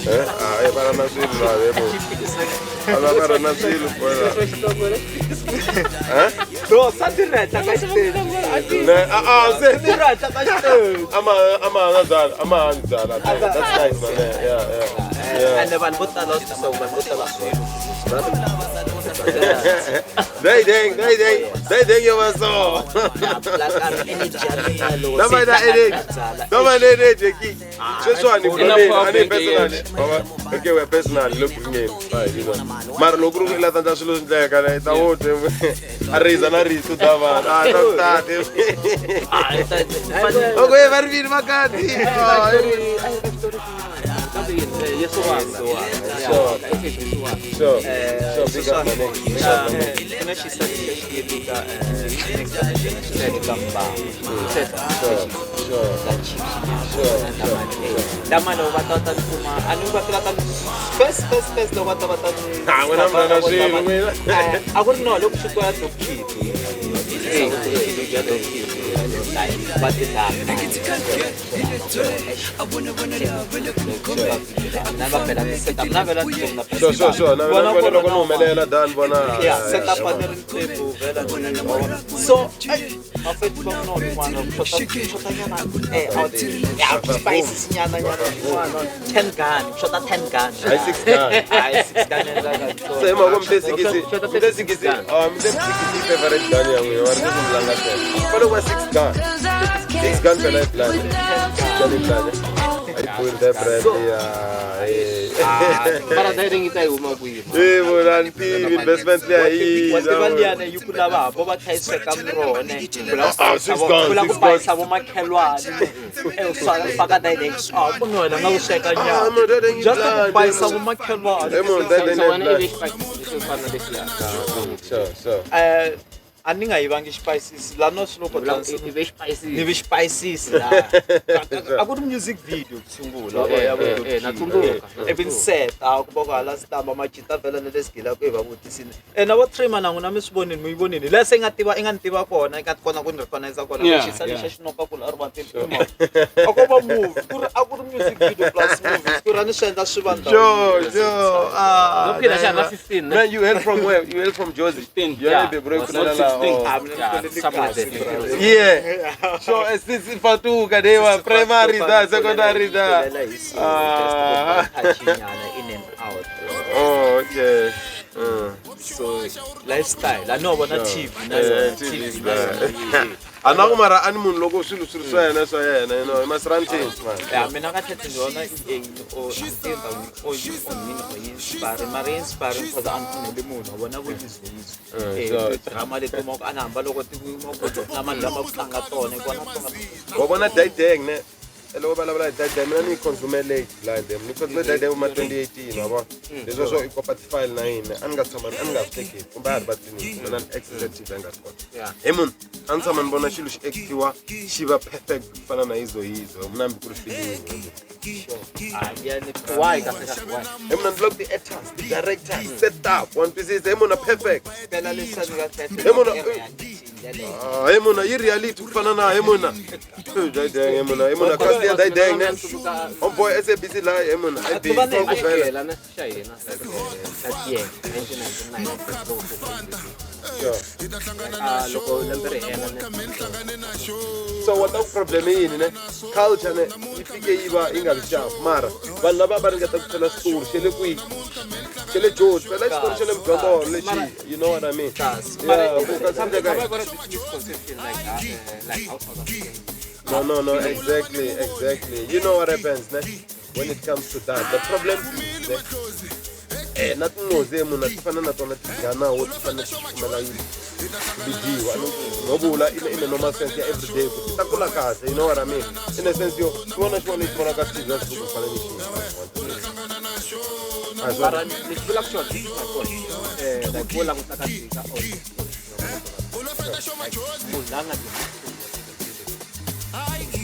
Eh, ah, eh, para na swilo la yebo. Ala para na swilo bwana. Eh? No, sa ti rhetla ka xiteji. Ne, ah ah, se. Ti rhetla ka xiteji. Ama ama ngazala, ama ngizala. That's nice, man. Yeah, yeah. Yeah. Ende vanhu vo tala swi tisa ku vanhu vo tala They dang, they dang, they dang yo maso. Noma na energy. Noma na energy ki. Sweswiwani Ina power ani bank personally. Baba, okay, we're personal look ngeni. Fine, you know. Mara loko ri la tandla swilo swi ndleka na ta wo a raise na risu ta vanhu. Ah, ta tati. Okay, va ri vini makati. Sure. Sure. Sure, big up my nigga. Big up my nigga. Ku na xisati xa xiyelika next time xi xiyelika mbangu. Sure, sure. Ta chips nyana lama loko va ta va ta ni kuma a ni va ta ta first first first loko va ta va ta ni Ah, wena mna na swilo, mina. A ku ri no loko swi ya Dope Kid va ti na va bela ti-setup na vela Sure, sure, sure. Na na vona loko ni humelela dan vona. Yeah, setup a ni ri nqembu vhela so mafethu va munhu un'wana xotanyana spices nyana nyana yin'wana 10 gun xota 10 gun. Hayi 6 gun. Hayi 6 gun endla Se hi mhaka mi te sikisi ah mi te sikisi favorite gun ya n'wina wa ri ku mi langa tena. Fane ku va 6 gun. 6 gun phela i plan. 6 gun i plan. A yi bohi ta brand ya. Mara dayering yi ta yi huma kwihi? Eh, vona ni tivi investment liya yi. Wa tiva liyana yi ku lava hambi va kha yi sweka miroho ne Ah, six gun, ku lava ku six gun. bayisa vo makhelwani u faka direct ah ku nwela nga ku sweka Ah, nyama munhu that ain't just ku blind, bayisa vo makhelwani. Eh, munhu that ain't So wena i blind. ve xipayisisi xo fana na lexiya ka Sure, sure. A ni nga yivangi xipayisisi laha no swi loko i ve xipayisisi. Ni vi xipayisisi laha a ku ri music video ku sungula ya vo Dope Na Kid. tsundzuka. Ivi ni seta ku va ku hala sitamba macita vhela na le sigilaku hi va vutisini e na vo trima na n'wina mi swi vonini mi yi vonini leyi se i nga tiva i nga ni tiva kona i nga kona ku ni recognize kona xisa lexa xi noka ku la rivatini a ko va movie ku ri a ku ri music video plus movies ku ri a ni swi endla swi va ndhawu. Sure, sure. Ah, Dope Kid a xa ha ri na 15 ne? Man, you hail from where? You hail from Jersey. 15. You hail the break Was not 16. Ah, mina ni Yeah, kulele somewhere kahle, there. bro. Yeah. Sure, since Fatuka, they were primary, da, secondary, da. Kulela hi siku, just ku touch-nyana in and out. Oh, okay. So lifestyle a no vona TV na Yeah, yona TV TV is na yona. there. A na ku mara a ni munhu loko swilo swi ri swa yena swa yena, you know, i must run things, man. Ya mina ka tlhela ni vona o tiva o yini o yini o yi inspire mara yi inspire because a ni pfuneli munhu wa vona vo yizwe Sure. drama leti kuma ku a ni hamba loko ti kuma ku na vanhu lama ku tlanga tona hi kona tlanga Wa vona Daideng ne? Loko vulavula hi Die Die mina ni yi consume late blind ni consume Die Die ma 2018 wa vona leswi swo i kopa ti-file na yini a ni nga tshama a ni nga swi hleketi kumbe a ha ri vatsinisi mina ni access TV a nga swi kota Yeah. he munhu a ni tshama ni vona xilo xi actiwa xi va perfect ku fana na yizo yizo mina hambi ku ri filimi Ah, yeah, why kahle kahle why? he munhu ni vula ku ti-actors ti-directors set up wa ni twisisa he munhu a perfect Phela leswi a ni ka He munhu- reality yaleyo. Ah, he munhu yi reality ku fana na he munhu Die Die he munhu he munhu kasi ya Die Die ne homeboy SABC la he munhu i Ku va busy na ku vela xikela na xa hina like that year 1999 Sure. Ah, loko lembe ri hela ne So what the problem i yini ne culture ne yi fike yi va yi nga vi sharp mara vanhu lava va ringeta ku phela xitori xe le kwihi xe le George phela xitori xa le Mjondolo lexi you know what I mean Mara yeah ku ka swi endleka have I got this misconception like like how South Africans No, no, no, exactly, exactly. You know what happens, ne? When it comes to that, the problem is, ne? Eh, na tinghozi munhu a ti fana na tona ti dya ti fanele ti pfumela yini ku dyiwa no vula in a normal sense ya everyday ku ti ta kula kahle you know what I mean in a sense yo xin'wana na xin'wana lexi vonaka TV ya siku ku fana ni xin'wana. A hi swona? Mara lexi vulaka xona this is my point like vo languta ka Dzika or like munhu la nga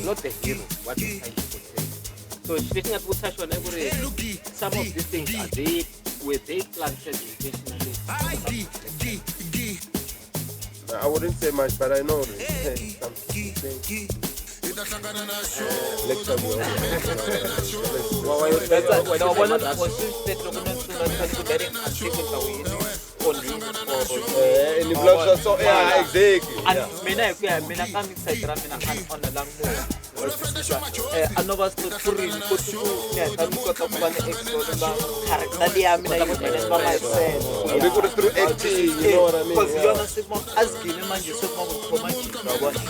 not the hero what they trying to portray. So lexi nga ti vutisa xona i ku ri some of these things are they were they planted intentionally? I wouldn't say much, but I know something. Lecture me. Wena wa vona loko swi state loko ni sungula ni fanele ku direct a tiko ta ku yini onhile or Eh, ni vula swa so yeah, exactly. And Yeah. mina hi ku ya hi mina ka side ra mina a ni onhelangi munhu. A no va ku ri ni koti ku ni hatla ni kota ku va ni explore va character liya mina yi humele va myself. Hambi ku ri through acting, you know what I mean? Because Yeah. yona se kuma a swi gcine manje se kuma ku khoma jika wa vona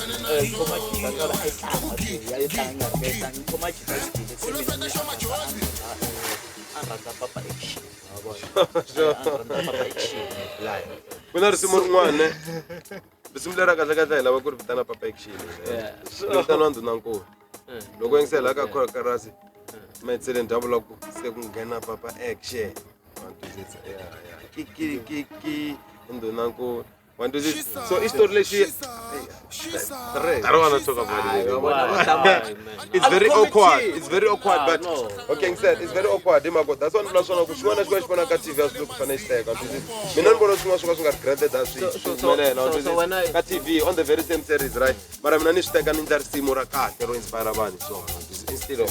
khoma jika ka ri a yi tlanga ya yi tlanga nga ri yi tlanga khoma jika swi gcine se mina ni a rhandza papa action wa vona a rhandza papa action blind. Ku na risimu rin'wana ne risimu leri kahle kahle hi lava ku ri vitana papa action ri vitaniwa ndhunankulu loko yingisela ka chorus mahetseleni dya vula ku se ku nghena papa action wa twisisa yeah yeah ki ki ki ki ndhunankulu wa twisisa so i xitori lexi I don't want to talk about it. It's very awkward. It's very awkward, Ah, but no. okay, ngised it's very awkward. Hi mhaka that's why ni vula swona ku xin'wana na xin'wana xi vonaka ka TV a swi le ku fanele xi teka. Twisisa? Mina ni vona swin'wana swo ka swi nga regretted a swi So- so- humelela. so- so when I- Ka TV on the very same series, right? Mara mina ni swi teka ni endla risimu ra kahle ro inspire vanhu hi swona. Twisisa? Instead of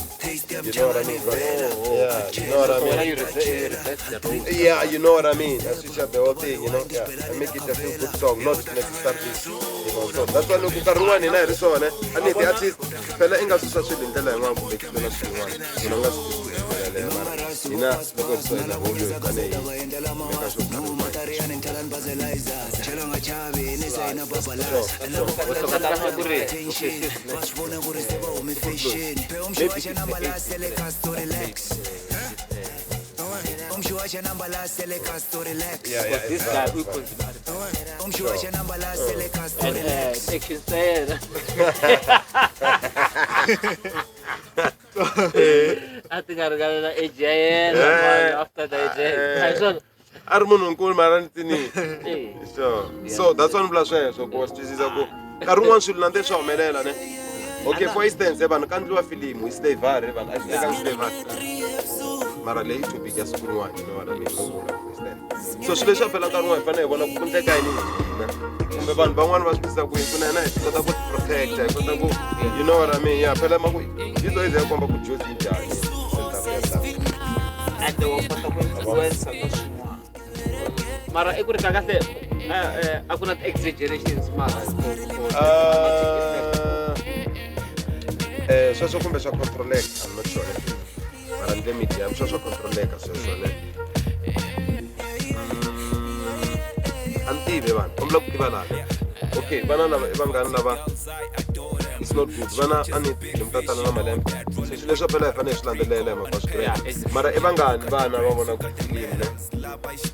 you know what I mean, bro? Yeah, you know what I So when mean. you reverse the role. Yeah, you know what I mean. I switch up the whole thing, you know. Yeah, I make it a feel good song, not necessarily, you know. So that's why loko nkarhi wun'wani hina hi ri swona, a ni hi ti-artist phela i nga susa swilo hi ndlela yin'wana kumbe ku tlula swilo yin'wana. Hina u nga swi tisi hi ndlela yaleyo, mara hina loko hi ri so hi lava hi fanele hi make sure nkarhi wun'wana. Yeah, yeah, This it's guy right. we consume and action style. A ti nga ringana na age ya yena man, after the age. A hi swona? A ri munhu nkulu mara ni tini. Eh. Sure. So that's why ni vula sweswo ku wa swi twisisa ku nkarhi wun'wani swilo na nde swa humelela ne. Okay, for instance, vanhu ka ndliwa filimu hi slavery vanhu a swi tekangi slavery. Mara leyi i topic ya siku rin'wana, you know what I mean? Loko vula for instance. So swilo leswi phela nkarhi wun'wana hi fanele hi vona ku ku endleka yini hi hina. Kumbe vanhu van'wani va swi twisisa ku yini ku na hina hi kota ku protect, hi kota ku you know what I mean? Yeah, phela ma ku yi zo yi ze yi komba ku Jozi yi njhani. Setup ya tano. And wa kota ku influence ka swin'wana. Mara i ku ri kahle a ku na ti-exaggerations mara Sweswo kumbe swa controleka, I'm not sure. Mara ni le media, I'm sure swa controleka sweswo ne. A ni tivi vanhu, kombela ku tiva laha. Okay, vana lava i vangani lava It's not good. Vana a ni tifilimu ta tala na malembe. So swilo leswi phela hi fanele hi swi landzelela hi mhaka swi Yeah, exactly. Mara i vangani vana va vona ku tifilimu ne?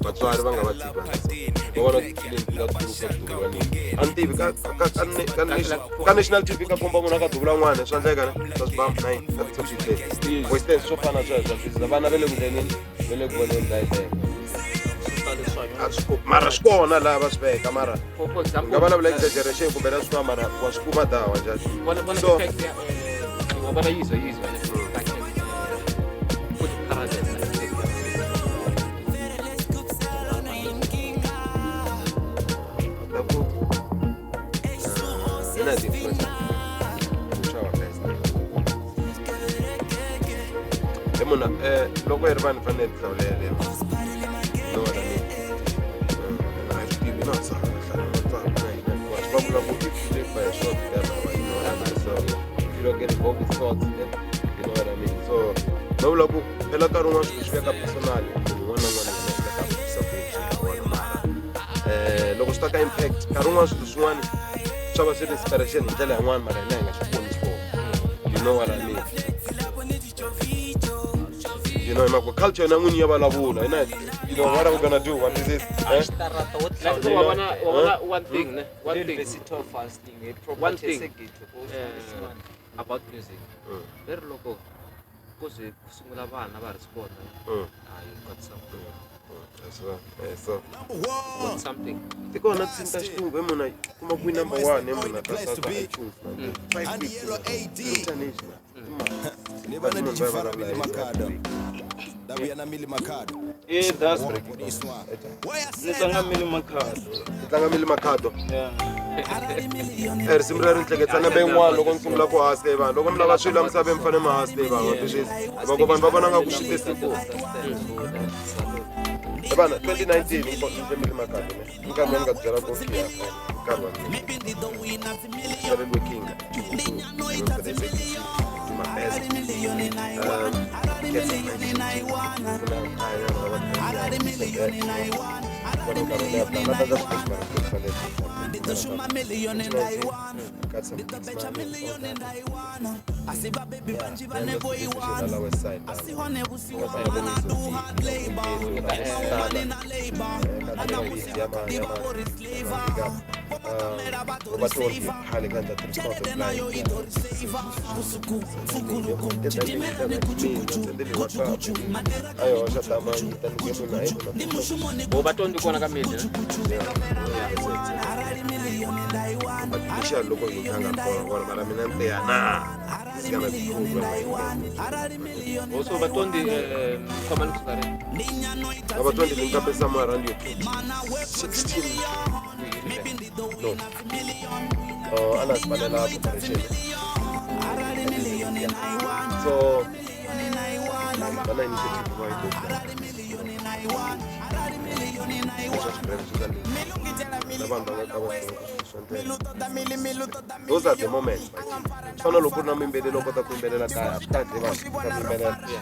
Vatswari va nga va tshiki va vona tifilimu ti nga khuluka ku duvula nini. A ni tivi ka national TV ka komba munhu a ka duvula n'wana swa endleka ne? Swa swibamu nine ka ti-topic leyi. For instance swo fana na sweswo swi vana va le ku ndleleni va le ku voneni la. Mara swi kona laha va swi veka mara For example, nga vulavula exaggeration kumbe na swin'wana mara wa swi kuma dawa njhani. Bona So- effect ya wa bona yizo yizo ne like put parallel na effect ya Daku ina difference. Xava best. He munhu loko hi ri vanhu hi fanele hi tihlawulela. You know what I mean? A hi swi tivi na tsaka hlaya na tsaka na hina hinkwaswo. Va vula ku if you live by a short you die by one. You know what I mean? So if you don't get involved with thoughts, then you know what I mean? So va vula ku phela nkarhi wun'wana swilo swi veka personal munhu un'wana na un'wana yena swi veka sa ku yini swi vona mara loko swi ta ka impact nkarhi wun'wana swilo swin'wana swa va swi ri inspiration hi ndlela yin'wana mara hina hi nga swi voni swona. You know what I mean? You know, hi mhaka culture yona n'winyi ya vulavula hina. You know what are we gonna do? What is this? Eh? Xitarata wo Like wa bona one thing ne, one thing University of Fasting One property thing. segitu about music. Leri loko ku ze ku sungula vana va respond, ah, you got something. That's right. So Got something. ti kona tinsimu ta xilungu he munhu kuma ku number one he munhu ta South iTunes man. 5 weeks international. Ni vana DJ Fara Mili Makhado. Ndavuya na Mili Makhado. Eh, that's This one. ni tlanga Mili Makhado. Ti tlanga Mili Makhado. Yeah. Risimu leri ni hleketisa lembe yin'wana loko ni sungula ku hasta vanhu loko mi lava swilo emisaveni mi fanele mi hasta vanhu wa twisisa loko vanhu va vona nga ku swi tesi ku vana 2019 ni Mili Makhado ne i nkarhi lowu ni nga byela ku okay nkarhi wa mina started working for the SABC, do my best, get some got some gigs, man, all that. Yeah, then just decision la west side. Vo va tondi kona ka mili ne? Initial loko hi nga kona mara mina ni tiya na this is gonna be cool when my Also va tondi khoma ni kusuka rini? About 20 link up somewhere around you 16, no, ana sibalela preparation, so vana initiative va yi na vanhu va nga ka va swa ndlela. Those are the moments swi fana loko ku ri na muyimbeleri u kota ku yimbelela kaya a swi kahle vanhu ka ku yimbelela hi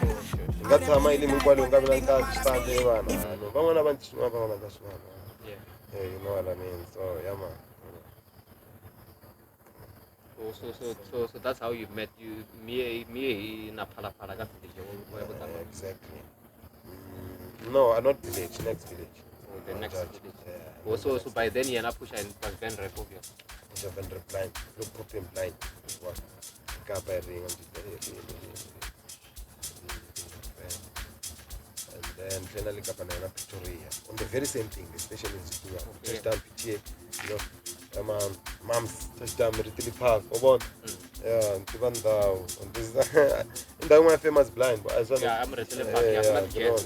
nga tshama yi le hinkwalo hi nga vi na nkarhi swi kahle vanhu van'wana va swin'wana van'wana va swin'wana. Yeah, you know what I mean? So yeah, man. So that's how you met you me na Phala Phala ka village wa vo tala. Exactly. No, not village, next village. Oh, the next Judge. village. Yeah. Oh, so by then yena pusha in was Ben rap obvious. Pusha Van Rep blind. Look proper blind. What? Kapa ring and and then finally Kapa na Pretoria. On the very same thing, the station is Zituwa. Touchdown PTA, you know. Mams, touchdown Ritili Park, Obon. Yeah, Ntibandao. And this is indhawu yin'wana famous blind, but as well. Yeah, I'm Ritili Park, yeah, Yeah, kuna jazz, you know,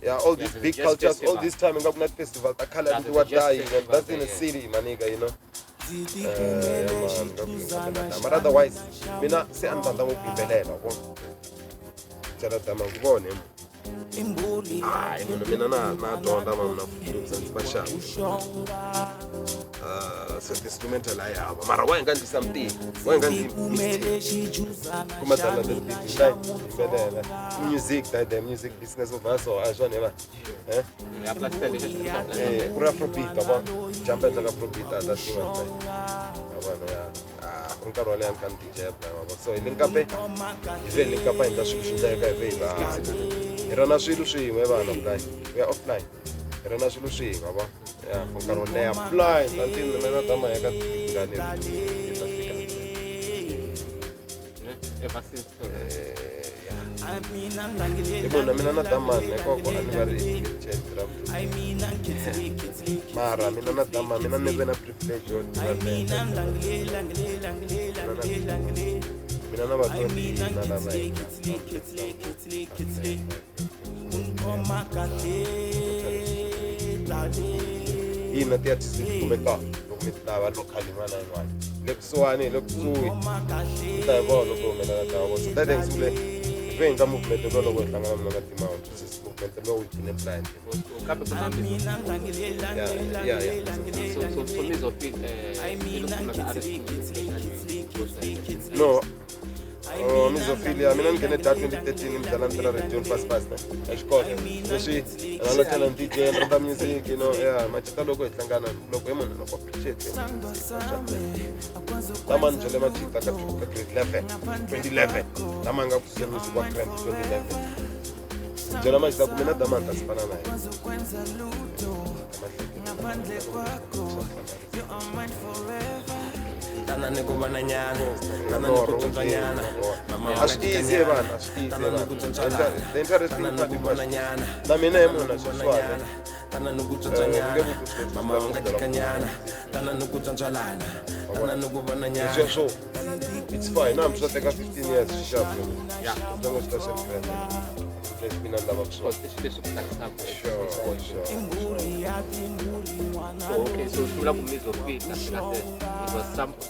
yeah, all these Yeah, big there's jazz cultures, all festival. this time ingaku na festival ta khale Yeah, ti there's wa a jazz dying, and festival that's in the there, yeah. city, my nigga, you know. Yeah, man, ngaku yimbelela. But otherwise, mina se a ni rhandza ngopfu yimbelela, ko. Byela dama ku vone. Hayi, munhu mina na dyondza mama na ku ndzi va xava. So the instrumental a yi hava mara wa hi nga ndli something wa hi nga ndli mixtape kuma download beat hi yimbelela music that the music business of us or a swona va eh. Ya plus lexi Eh, ku ri afrobeat wa jump endla ka afrobeat that thing was like wa vona ya ah For nkarhi wo leha ni kha ni DJ blind wa so hi link-up hi ve hi link-up hi endla swilo swi ndleka hi ve hi va hi rana swilo swin'we vana blind we are offline hi rana swilo swin'we wa ya for nkarhi wo leha blind until mina tama ya ka ngani hi ta fika Ever since. Hi munhu na mina na damani hikoko a ni va ri mara mina na damani mina ni ve na privilege yo tiva mina na vatswari na lava hi ina ti-artist leti kumekaka loko mi ti lava local yin'wana na yin'wana le kusuhani hi le kusuhi mi ta hi vona loko humelela ta vona so that ni sungule hi ve endla movement lowu loko hi hlangana mina na Timao this movement lowu hi pfune blind Kambe ku na Mizo. Yeah. So Mizo Fit, i lo sungula ka artist No. Oh, Mizophilia, mina ni nghene da 2013 ni mdlala ni tirha radio fast fast ne a xikolo leswi a na tlhela ni DJ ni rhandza music you know yeah majita loko hi hlangana loko hi munhu loko appreciate lama ni byele majita ka ka grade 11 2011 lama nga ku music wa grand 2011 ni byela majita ku mina dama ni ta sifana na yena. Tana ni ku vona nyana, tana ni ku tsontswa nyana. Mama A swi easy vanhu, a swi easy Tana ni ku vanhu. tsontswa nyana. The interesting Tana ni part ku i ku vona nyana. na mina hi munhu sweswiwani Tana ni ku tsontswa nyana. Mama wa nga tika nyana. Tana ni ku tsontswa lana. Tana ni ku vona nyana. Sweswo it's fine na hambi swi ta teka 15 years swi xavi yeah ntsongo swi ta xavi grand leswi mina ni lavaka swona. Leswi ku tsakisaka. Sure. So, okay, so swi vula ku Mizo Fit kahle kahle it was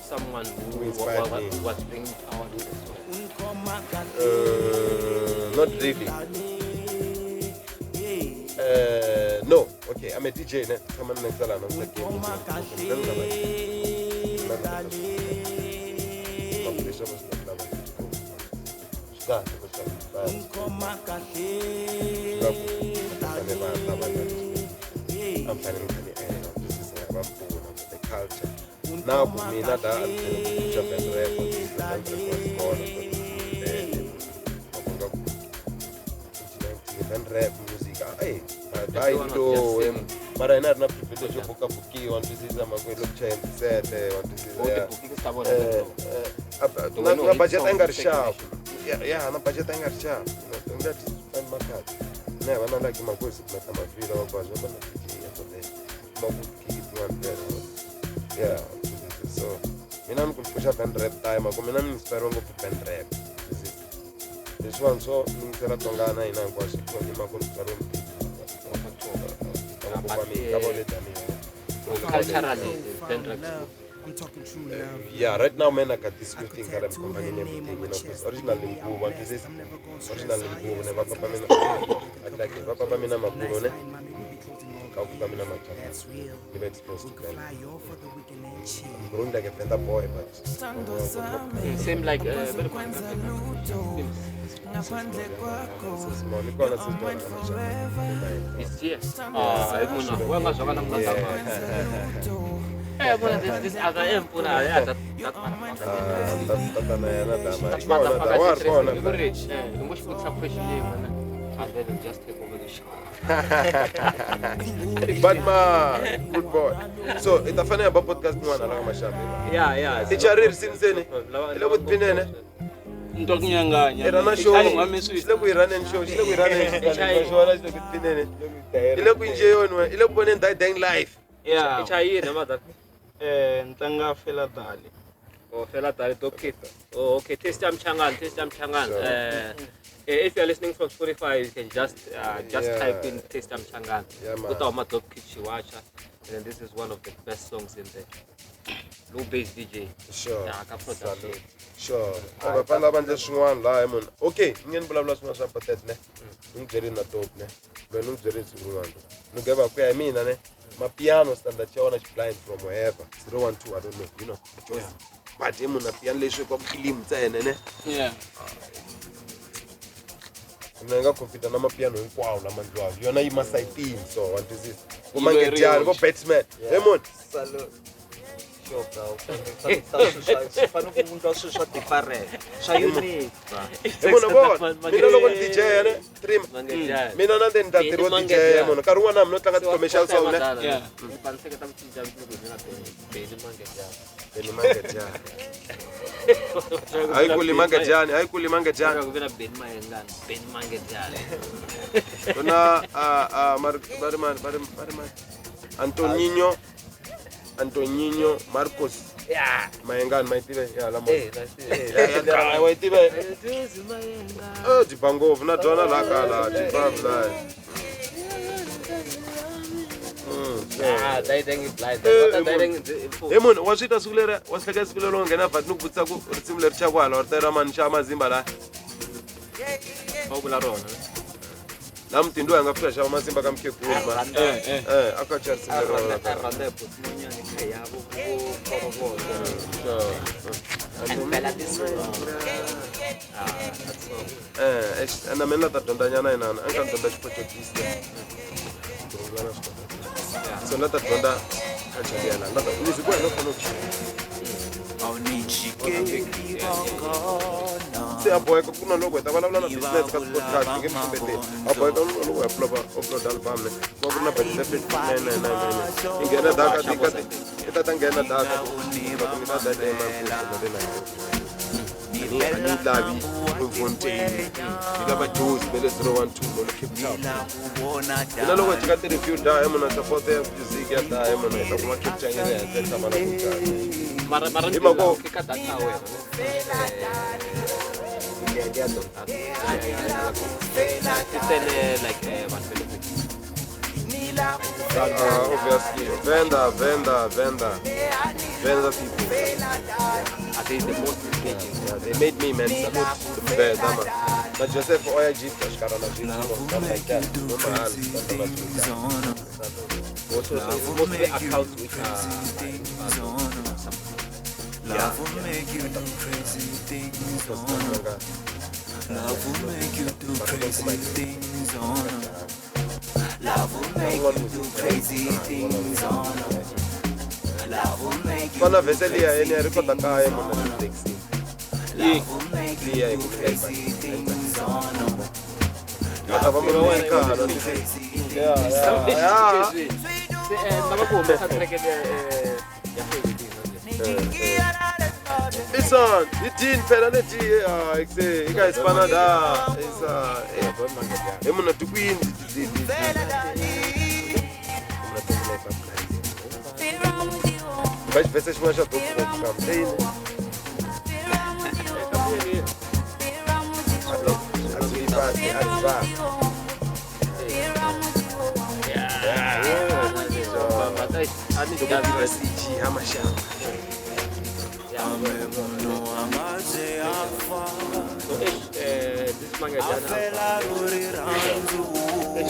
someone who Who inspired me. Was bringing power to the song. Not really. No, okay, I'm a DJ, ne? Tshama ni nexela na ndzi game. Swi kahle ku xava va ta va a mi fanele mi kha mi endla twisisa va pfuna the culture na ku mina la a ni tlhela ku pfuxa band records band records kona nga ku band rap music ay hayi lo mara hina ri na privilege yo buka bukiwa ni twisisa makwenu loko chaya tisete wa twisisa na budget a yi nga ri xapu ya na budget a yi nga ri xapu nga ti find market na va na like makwenu siku na mavhila va kwazi va na DJ ya tole mabuki tin'wana vhela yeah so mina ni ku pfuxa band rap time ku mina ni inspire ngopfu band rap leswiwani swo ni yingisela tongana hina hinkwaswo ni mhaka ni byariwe Culturally, band rap. Yeah, right now, man, I got this new thing that I'm combining everything, you know, because originally Mkuu, this is originally Mkuu, never papa mina, like papa mina mabulo ne, kauka mina machana, never exposed to them. I'm growing like a Venda boy, but same like it's here. Ah, this other yeah, that and then just take over the show. But ma, good boy. So it's a funny about podcast one. Yeah. It's a rare sin. Irana show. Ile Iranian show. Ile Iranian show. Ile ku ile ku die dying life. Yeah. Ichayini mother. Ntanga fela dali. Oh, fela dali okay. Oh, okay. Taste Mchangani, Taste Mchangani. If you are listening from Spotify, you can just type in Taste Mchangani. Put our Dope Kid Chiwacha, and then this is one of the best songs in there. Low bass DJ. Sure. Yeah, sure. Vafana va ndle swin'wana laha munhu. Okay, ni nge ni vulavula swin'wana swa patet ne. Ni n'wi byerini na dope ne. Loyi ni n'wi byerini siku rin'wana. Ni geva ku ya hi mina ne. Mapiano standard xa wona xi blind from wherever. 012 I don't know, you know. Choice. But hi munhu piano leswi kwa film ntsena ne. Yeah. Mina nga confident na mapiano hinkwawo lama ndliwaka. Yona yi masayitini so wa twisisa. Vo Mangejani, vo Batsman. Hey munhu. Salute. sure bro. Swi fanele ku endliwa swilo swa different, swa unique bro. Hi munhu vona mina loko ni DJ ne trim mina na ni ta ntirho wo DJ munhu nkarhi wun'wana na mina no tlanga ti-commercial song ne. Yeah. Ni hleketa ku cinca loko hi na Benny Mangejani. Benny Mangejani. Hayi kuli Mangejani, hayi kuli Mangejani. Ku ve na Benny Mayengani, Benny Mangejani. Kuna bari man bari bari man Antoninho Marcos. Yeah. Mayengani mayitive ya la mo. Eh, that's it. Ya wayitive. Eh, dyi ba ngopfu na dyona laha kaya laha dyi ba la. Ah, daideng is blind. Daideng He munhu wa swi twa siku leri wa swi hleketa siku leri u nghena vhati ni ku vutisa ku risimu leri chaku hala or ra mani xa mazimba laha. Va vula rona. La mutindo hi nga fika xava mazimba ka mukhegulu ma. Eh, a ka cha risimu leri A rhandza hi botimonyani kha ya vo vo And Bella this Ah, that's so. Eh, ena mina ta dyondza nyana inana a ni ka ni dyondza Xiportuguese. So na ta dyondza culture liya la. Music wa hina wu fanele ku se a boheka ku na loko hi ta vulavula na business ka podcast nge mi xumbeteli a boheka ku na loko hi upload album ne ku va ku ri na budget ya 5999 yi nghena data ka ti i ta ta nghena data va ku mi ta data ya mali ku na a ni lavi Bloemfontein ni lava Jozi va le 012 lo le Cape Town mina loko hi tshika ti-review da he munhu a support ya music ya da he munhu hi ta kuma Cape Town yi ri henhla yi tshama na ku njhani Mara mara Hi mhaka ni ka data wena. Liya liya data. Ti tele like vanhu va le kwihi? Obviously Venda Venda people. Are they the most engaging? Yeah, they made me man salute to Venda man. But Joseph Oya Jita Shkarana Jita like that. No man, Also, so it's mostly accounts which are yeah. Love will make you do crazy things on. Love will make you do crazy things on. Love will make you do crazy things on. Love will make you Fana vese liya yena ya record kaya munhu na taxi. Love will make you Liya yi do ku crazy things on. Va ta va munhu wa khale. Yeah, yeah. Se lava ku humesa track ya ya favorite Listen, i phela leti ekse ika isipana da isa he munhu ti kwini ti va xivhese xin'wana xa dope campaign So this Mangejani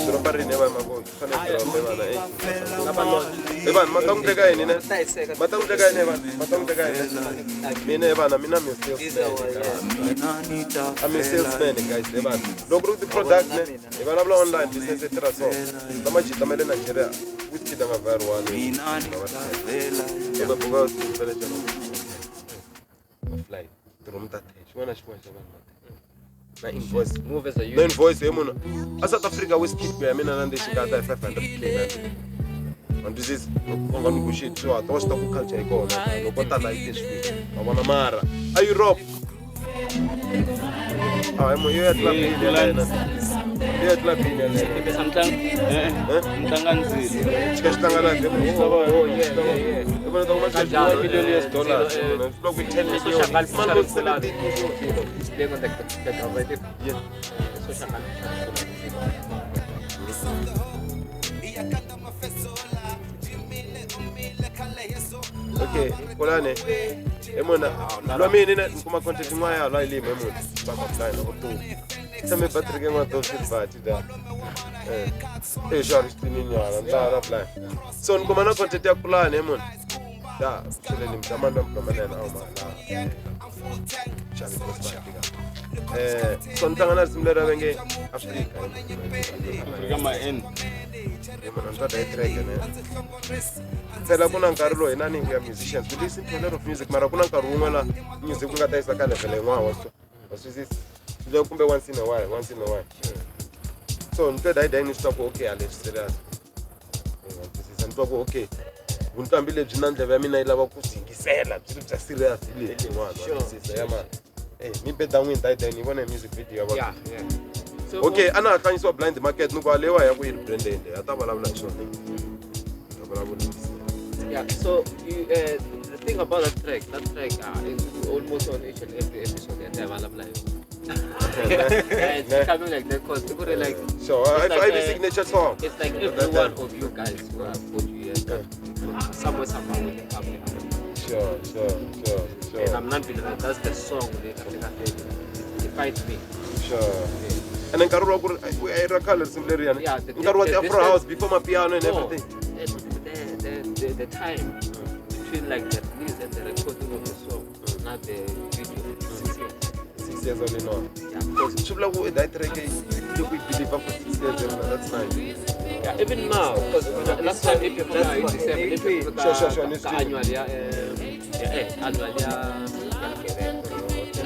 doroba rini va mako fanele doroba vana e vanhu ma ta n'wi teka yini ne ma ta n'wi teka yini vanhu ma ta n'wi teka yini mina e vana mina mi salesman I'm a salesman guys e vanhu loko ri ti-product ne hi vulavula online business e tirha so na majita ma le Nigeria Wizkid a nga vayari one loko buka fele jana flight tiromu ta 10 xin'wana na xin'wana xa vanhu va na invoice move as a na unit. invoice he munhu a South Africa Wizkid ku ya mina na ndzi xikata hi 500k na and this is u nga negotiate swi hatla wa swi ta ku culture yi kona loko tala yi te swi wa vona mara a Europe a hi munhu yo ya clubini ya yena yo ya clubini ya yena Mtlanganzile. xi ka xi tlanga live Oh, yeah, yeah, yeah. i vona ta kuma $1 million US dollars loko i 10 million Social Man, lo 17 million It's playing on the cover. Yeah. Social Okay, kulani emona lwamini ne kuma content yin'wana ya la yilima emona va ka blind loko tu tshame Patrick en'wana to swi bati da eh eh xa ri xitininyana ndla la blind so ni kuma na content ya kulani emona da xeleni mdamani la mdamani na awu ma la xavi eh so ni tlanga na risimu leri va nge Afrika Afrika ma end. Emona ni ta dya track ne Phela ku na nkarhi lowu hina ni we are musicians we listen to a lot of music mara ku na nkarhi wun'wana la music ku nga ta yisa ka level yin'wana wa swi wa swi twisisa Loko kumbe once in a while once in a while so ni twe dayidai ni swi twa ku okay a leswi serious wa twisisa ni twa ku okay vunqambi lebyi na ndleve ya mina yi lava ku byi yingisela byi ri bya serious hi lebyi yin'wana wa twisisa ya mani Eh, mi beda n'wini dayidai ni vona hi music video ya vona Yeah, yeah. So, okay a na ha tlangisiwa blind market ni ku a leyiwa ya ku yi ri brandeni leyi a ta vulavula hi swona ta vulavula Yeah, so you, the thing about that track is almost on each and every episode that I have like. Yeah, it's becoming like that because people are like, so It's I like, I be signature song it's like every one of you guys who have put you here, somewhere, somehow, we link up. sure sure sure And sure I'm not believing that's the song that defines me. sure and then nkarhi wa ku ri a yi ra khale risimu leriyani Yeah, nkarhi wa the ti-afro distance- house before mapiano and No, everything the time between like the release and the recording of the song, not the video, 6 years. 6 years all in all Yeah, because swi vula ku that track yi le ku yi believer for 6 years and that's nice yeah, even now, because last time if you in December, if you Sure, sure, sure, next year. annual yeah, yeah, annual yeah,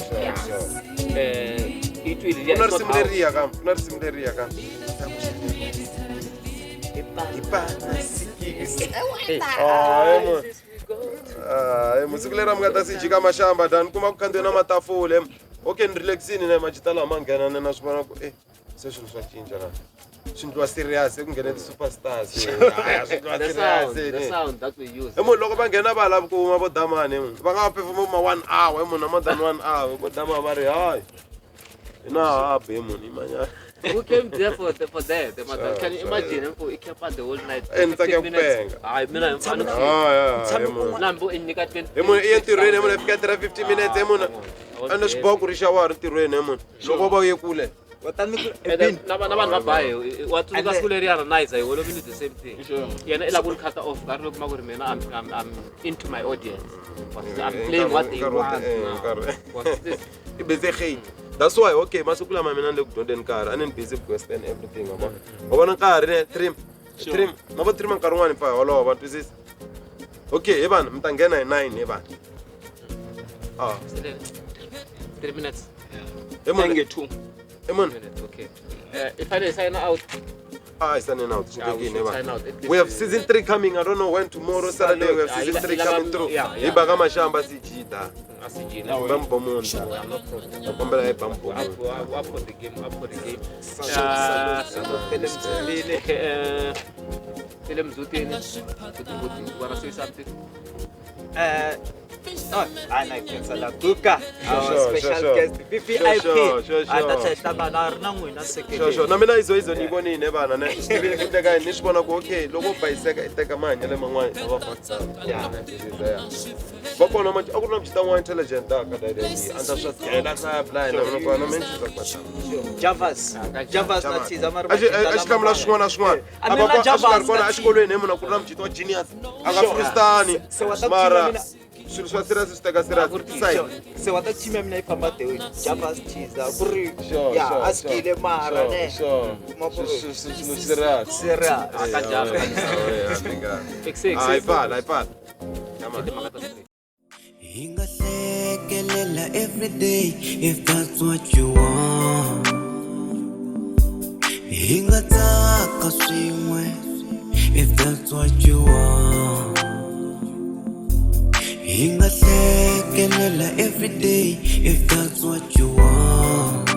sure sure it will ku na risimu leriya ka ku na risimu leriya ka siku leri a mi nga ta si jika maxamba dani kuma ku khandziya na matafula okay ni relaxini na majita lama nghena ni na swi vona ku e se swilo swa cinca la swi ndliwa serious ku nghena ti-superstars swi ndliwa The sound, the serious sound that we use. i munhu loko va nghena va lavi ku huma vo damani va nga va perform ma 1 hour i munhu na more than 1 hour vo dama va ri hayi hi na habu hi munhu imanyana Who came there for the, for that? The mother. Sure, Can you sure. imagine? If he kept the whole night. Eh, ni tsake 15 ku minutes. penga. Hayi, mina hi mfana. Ah, yeah, hi munhu Nambo inika 20. hi munhu i ye ntirhweni hi munhu i fika tirha 50 minutes hi munhu a ni swi boha ku ri xawara ntirhweni hi munhu loko va u ye kule And then, na vanhu va baye wa tsundzuka siku leriyana nice hi holovile the same thing yena i lava ku ni cut off nkarhi lowu kuma ku ri mina I'm into my audience I'm playing what they want now. What's this? I busy hate that's why okay masiku lama mina ni le ku dyondzeni nkarhi a ni ni busy ku western everything wa vona wa vona nkarhi ne trim trim na vo trim nkarhi wun'wani pfa holova va twisisa okay hi vanhu mi ta nghena hi 9 hi vanhu ah 3 minutes. hi munhu Nge two. hi munhu Minutes, okay. If I sign out, ah i signing out yeah, we swi should sign out. At least, We have season 3 coming. I don't know when tomorrow, Saturday. We have Yeah, season 3 coming through. yeah, Hi baka mashamba sijita. Asijina. Bambomonda. No problem. Nakombela hi bambomonda. Up, up for the game, up for the game. Okay, Tele Mzutini, you wanna say something? No, I cancel Guka, our Sure, special sure, sure. guest, VVIP. Sure, sure, sure. A ta tlhela hlangana ri na n'wina second. Sure, sure. Na mina izo izo ni yi vonile vana ne. Swi tivile ku endleka yini ni swi vona ku okay loko u bayiseka i teka mahanyelo man'wana i va fucked up. Yeah. Va kona a ku ri na mujita un'wana intelligent da ka dai a ndla swa sigela swa blind na vona ku na mentions ku ta. Javas. Javas na Thiza mara A xi a xi hlamula swin'wana na swin'wana. A A va mina a swi nga ri Javas kona na exikolweni hi munhu a ku ri na mujita wa genius. A nga Sure. freestyle. Se wa ta Mara team ya mina- swilo swa serious swi teka serious. Side. Se wa ta team ya mina yi famba the way Javas Thiza ku ri Sure, ya sure, a skile sure. mara Sure, ne. sure. Kuma ku ri Swilo serious. serious. Aka Javas. Six, Hayi pfala, hayi pfala. Hi nga hlekelela every day if that's what you want. Hi nga tsaka swin'we if that's what you want. Hi nga hlekelela every day if that's what you want.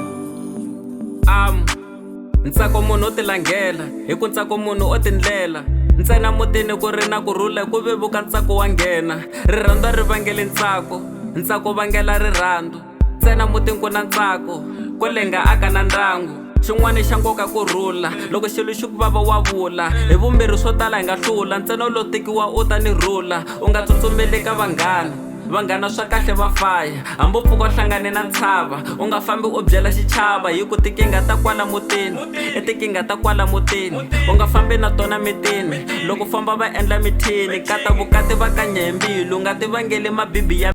Ntsako munhu o tilangela hi ku ntsako munhu o tindlela ntsena mutini ku ri na kurhula ku vevuka ntsako wa nghena rirhandzu a ri vangeli ntsako ntsako vangela rirhandzu ntsena mutini ku na ntsako ko lenga aka na ndyangu xin'wana xa nkoka ku rhula loko xilo xi ku vava wa vula hi vumbirhi swo tala hi nga hlula ntsena lo tekiwa u ta ni rhula u nga tsutsumeli ka vanghana vanghana swa kahle va faya hambi u pfuka u hlangane na ntshava u nga fambi u byela xichava hi ku tikinga ta kwala mutini i tikinga ta kwala mutini u nga fambi na tona mitini loko famba va endla mithini kata vukati va kanya hi mbilu nga ti vangeli mabibi ya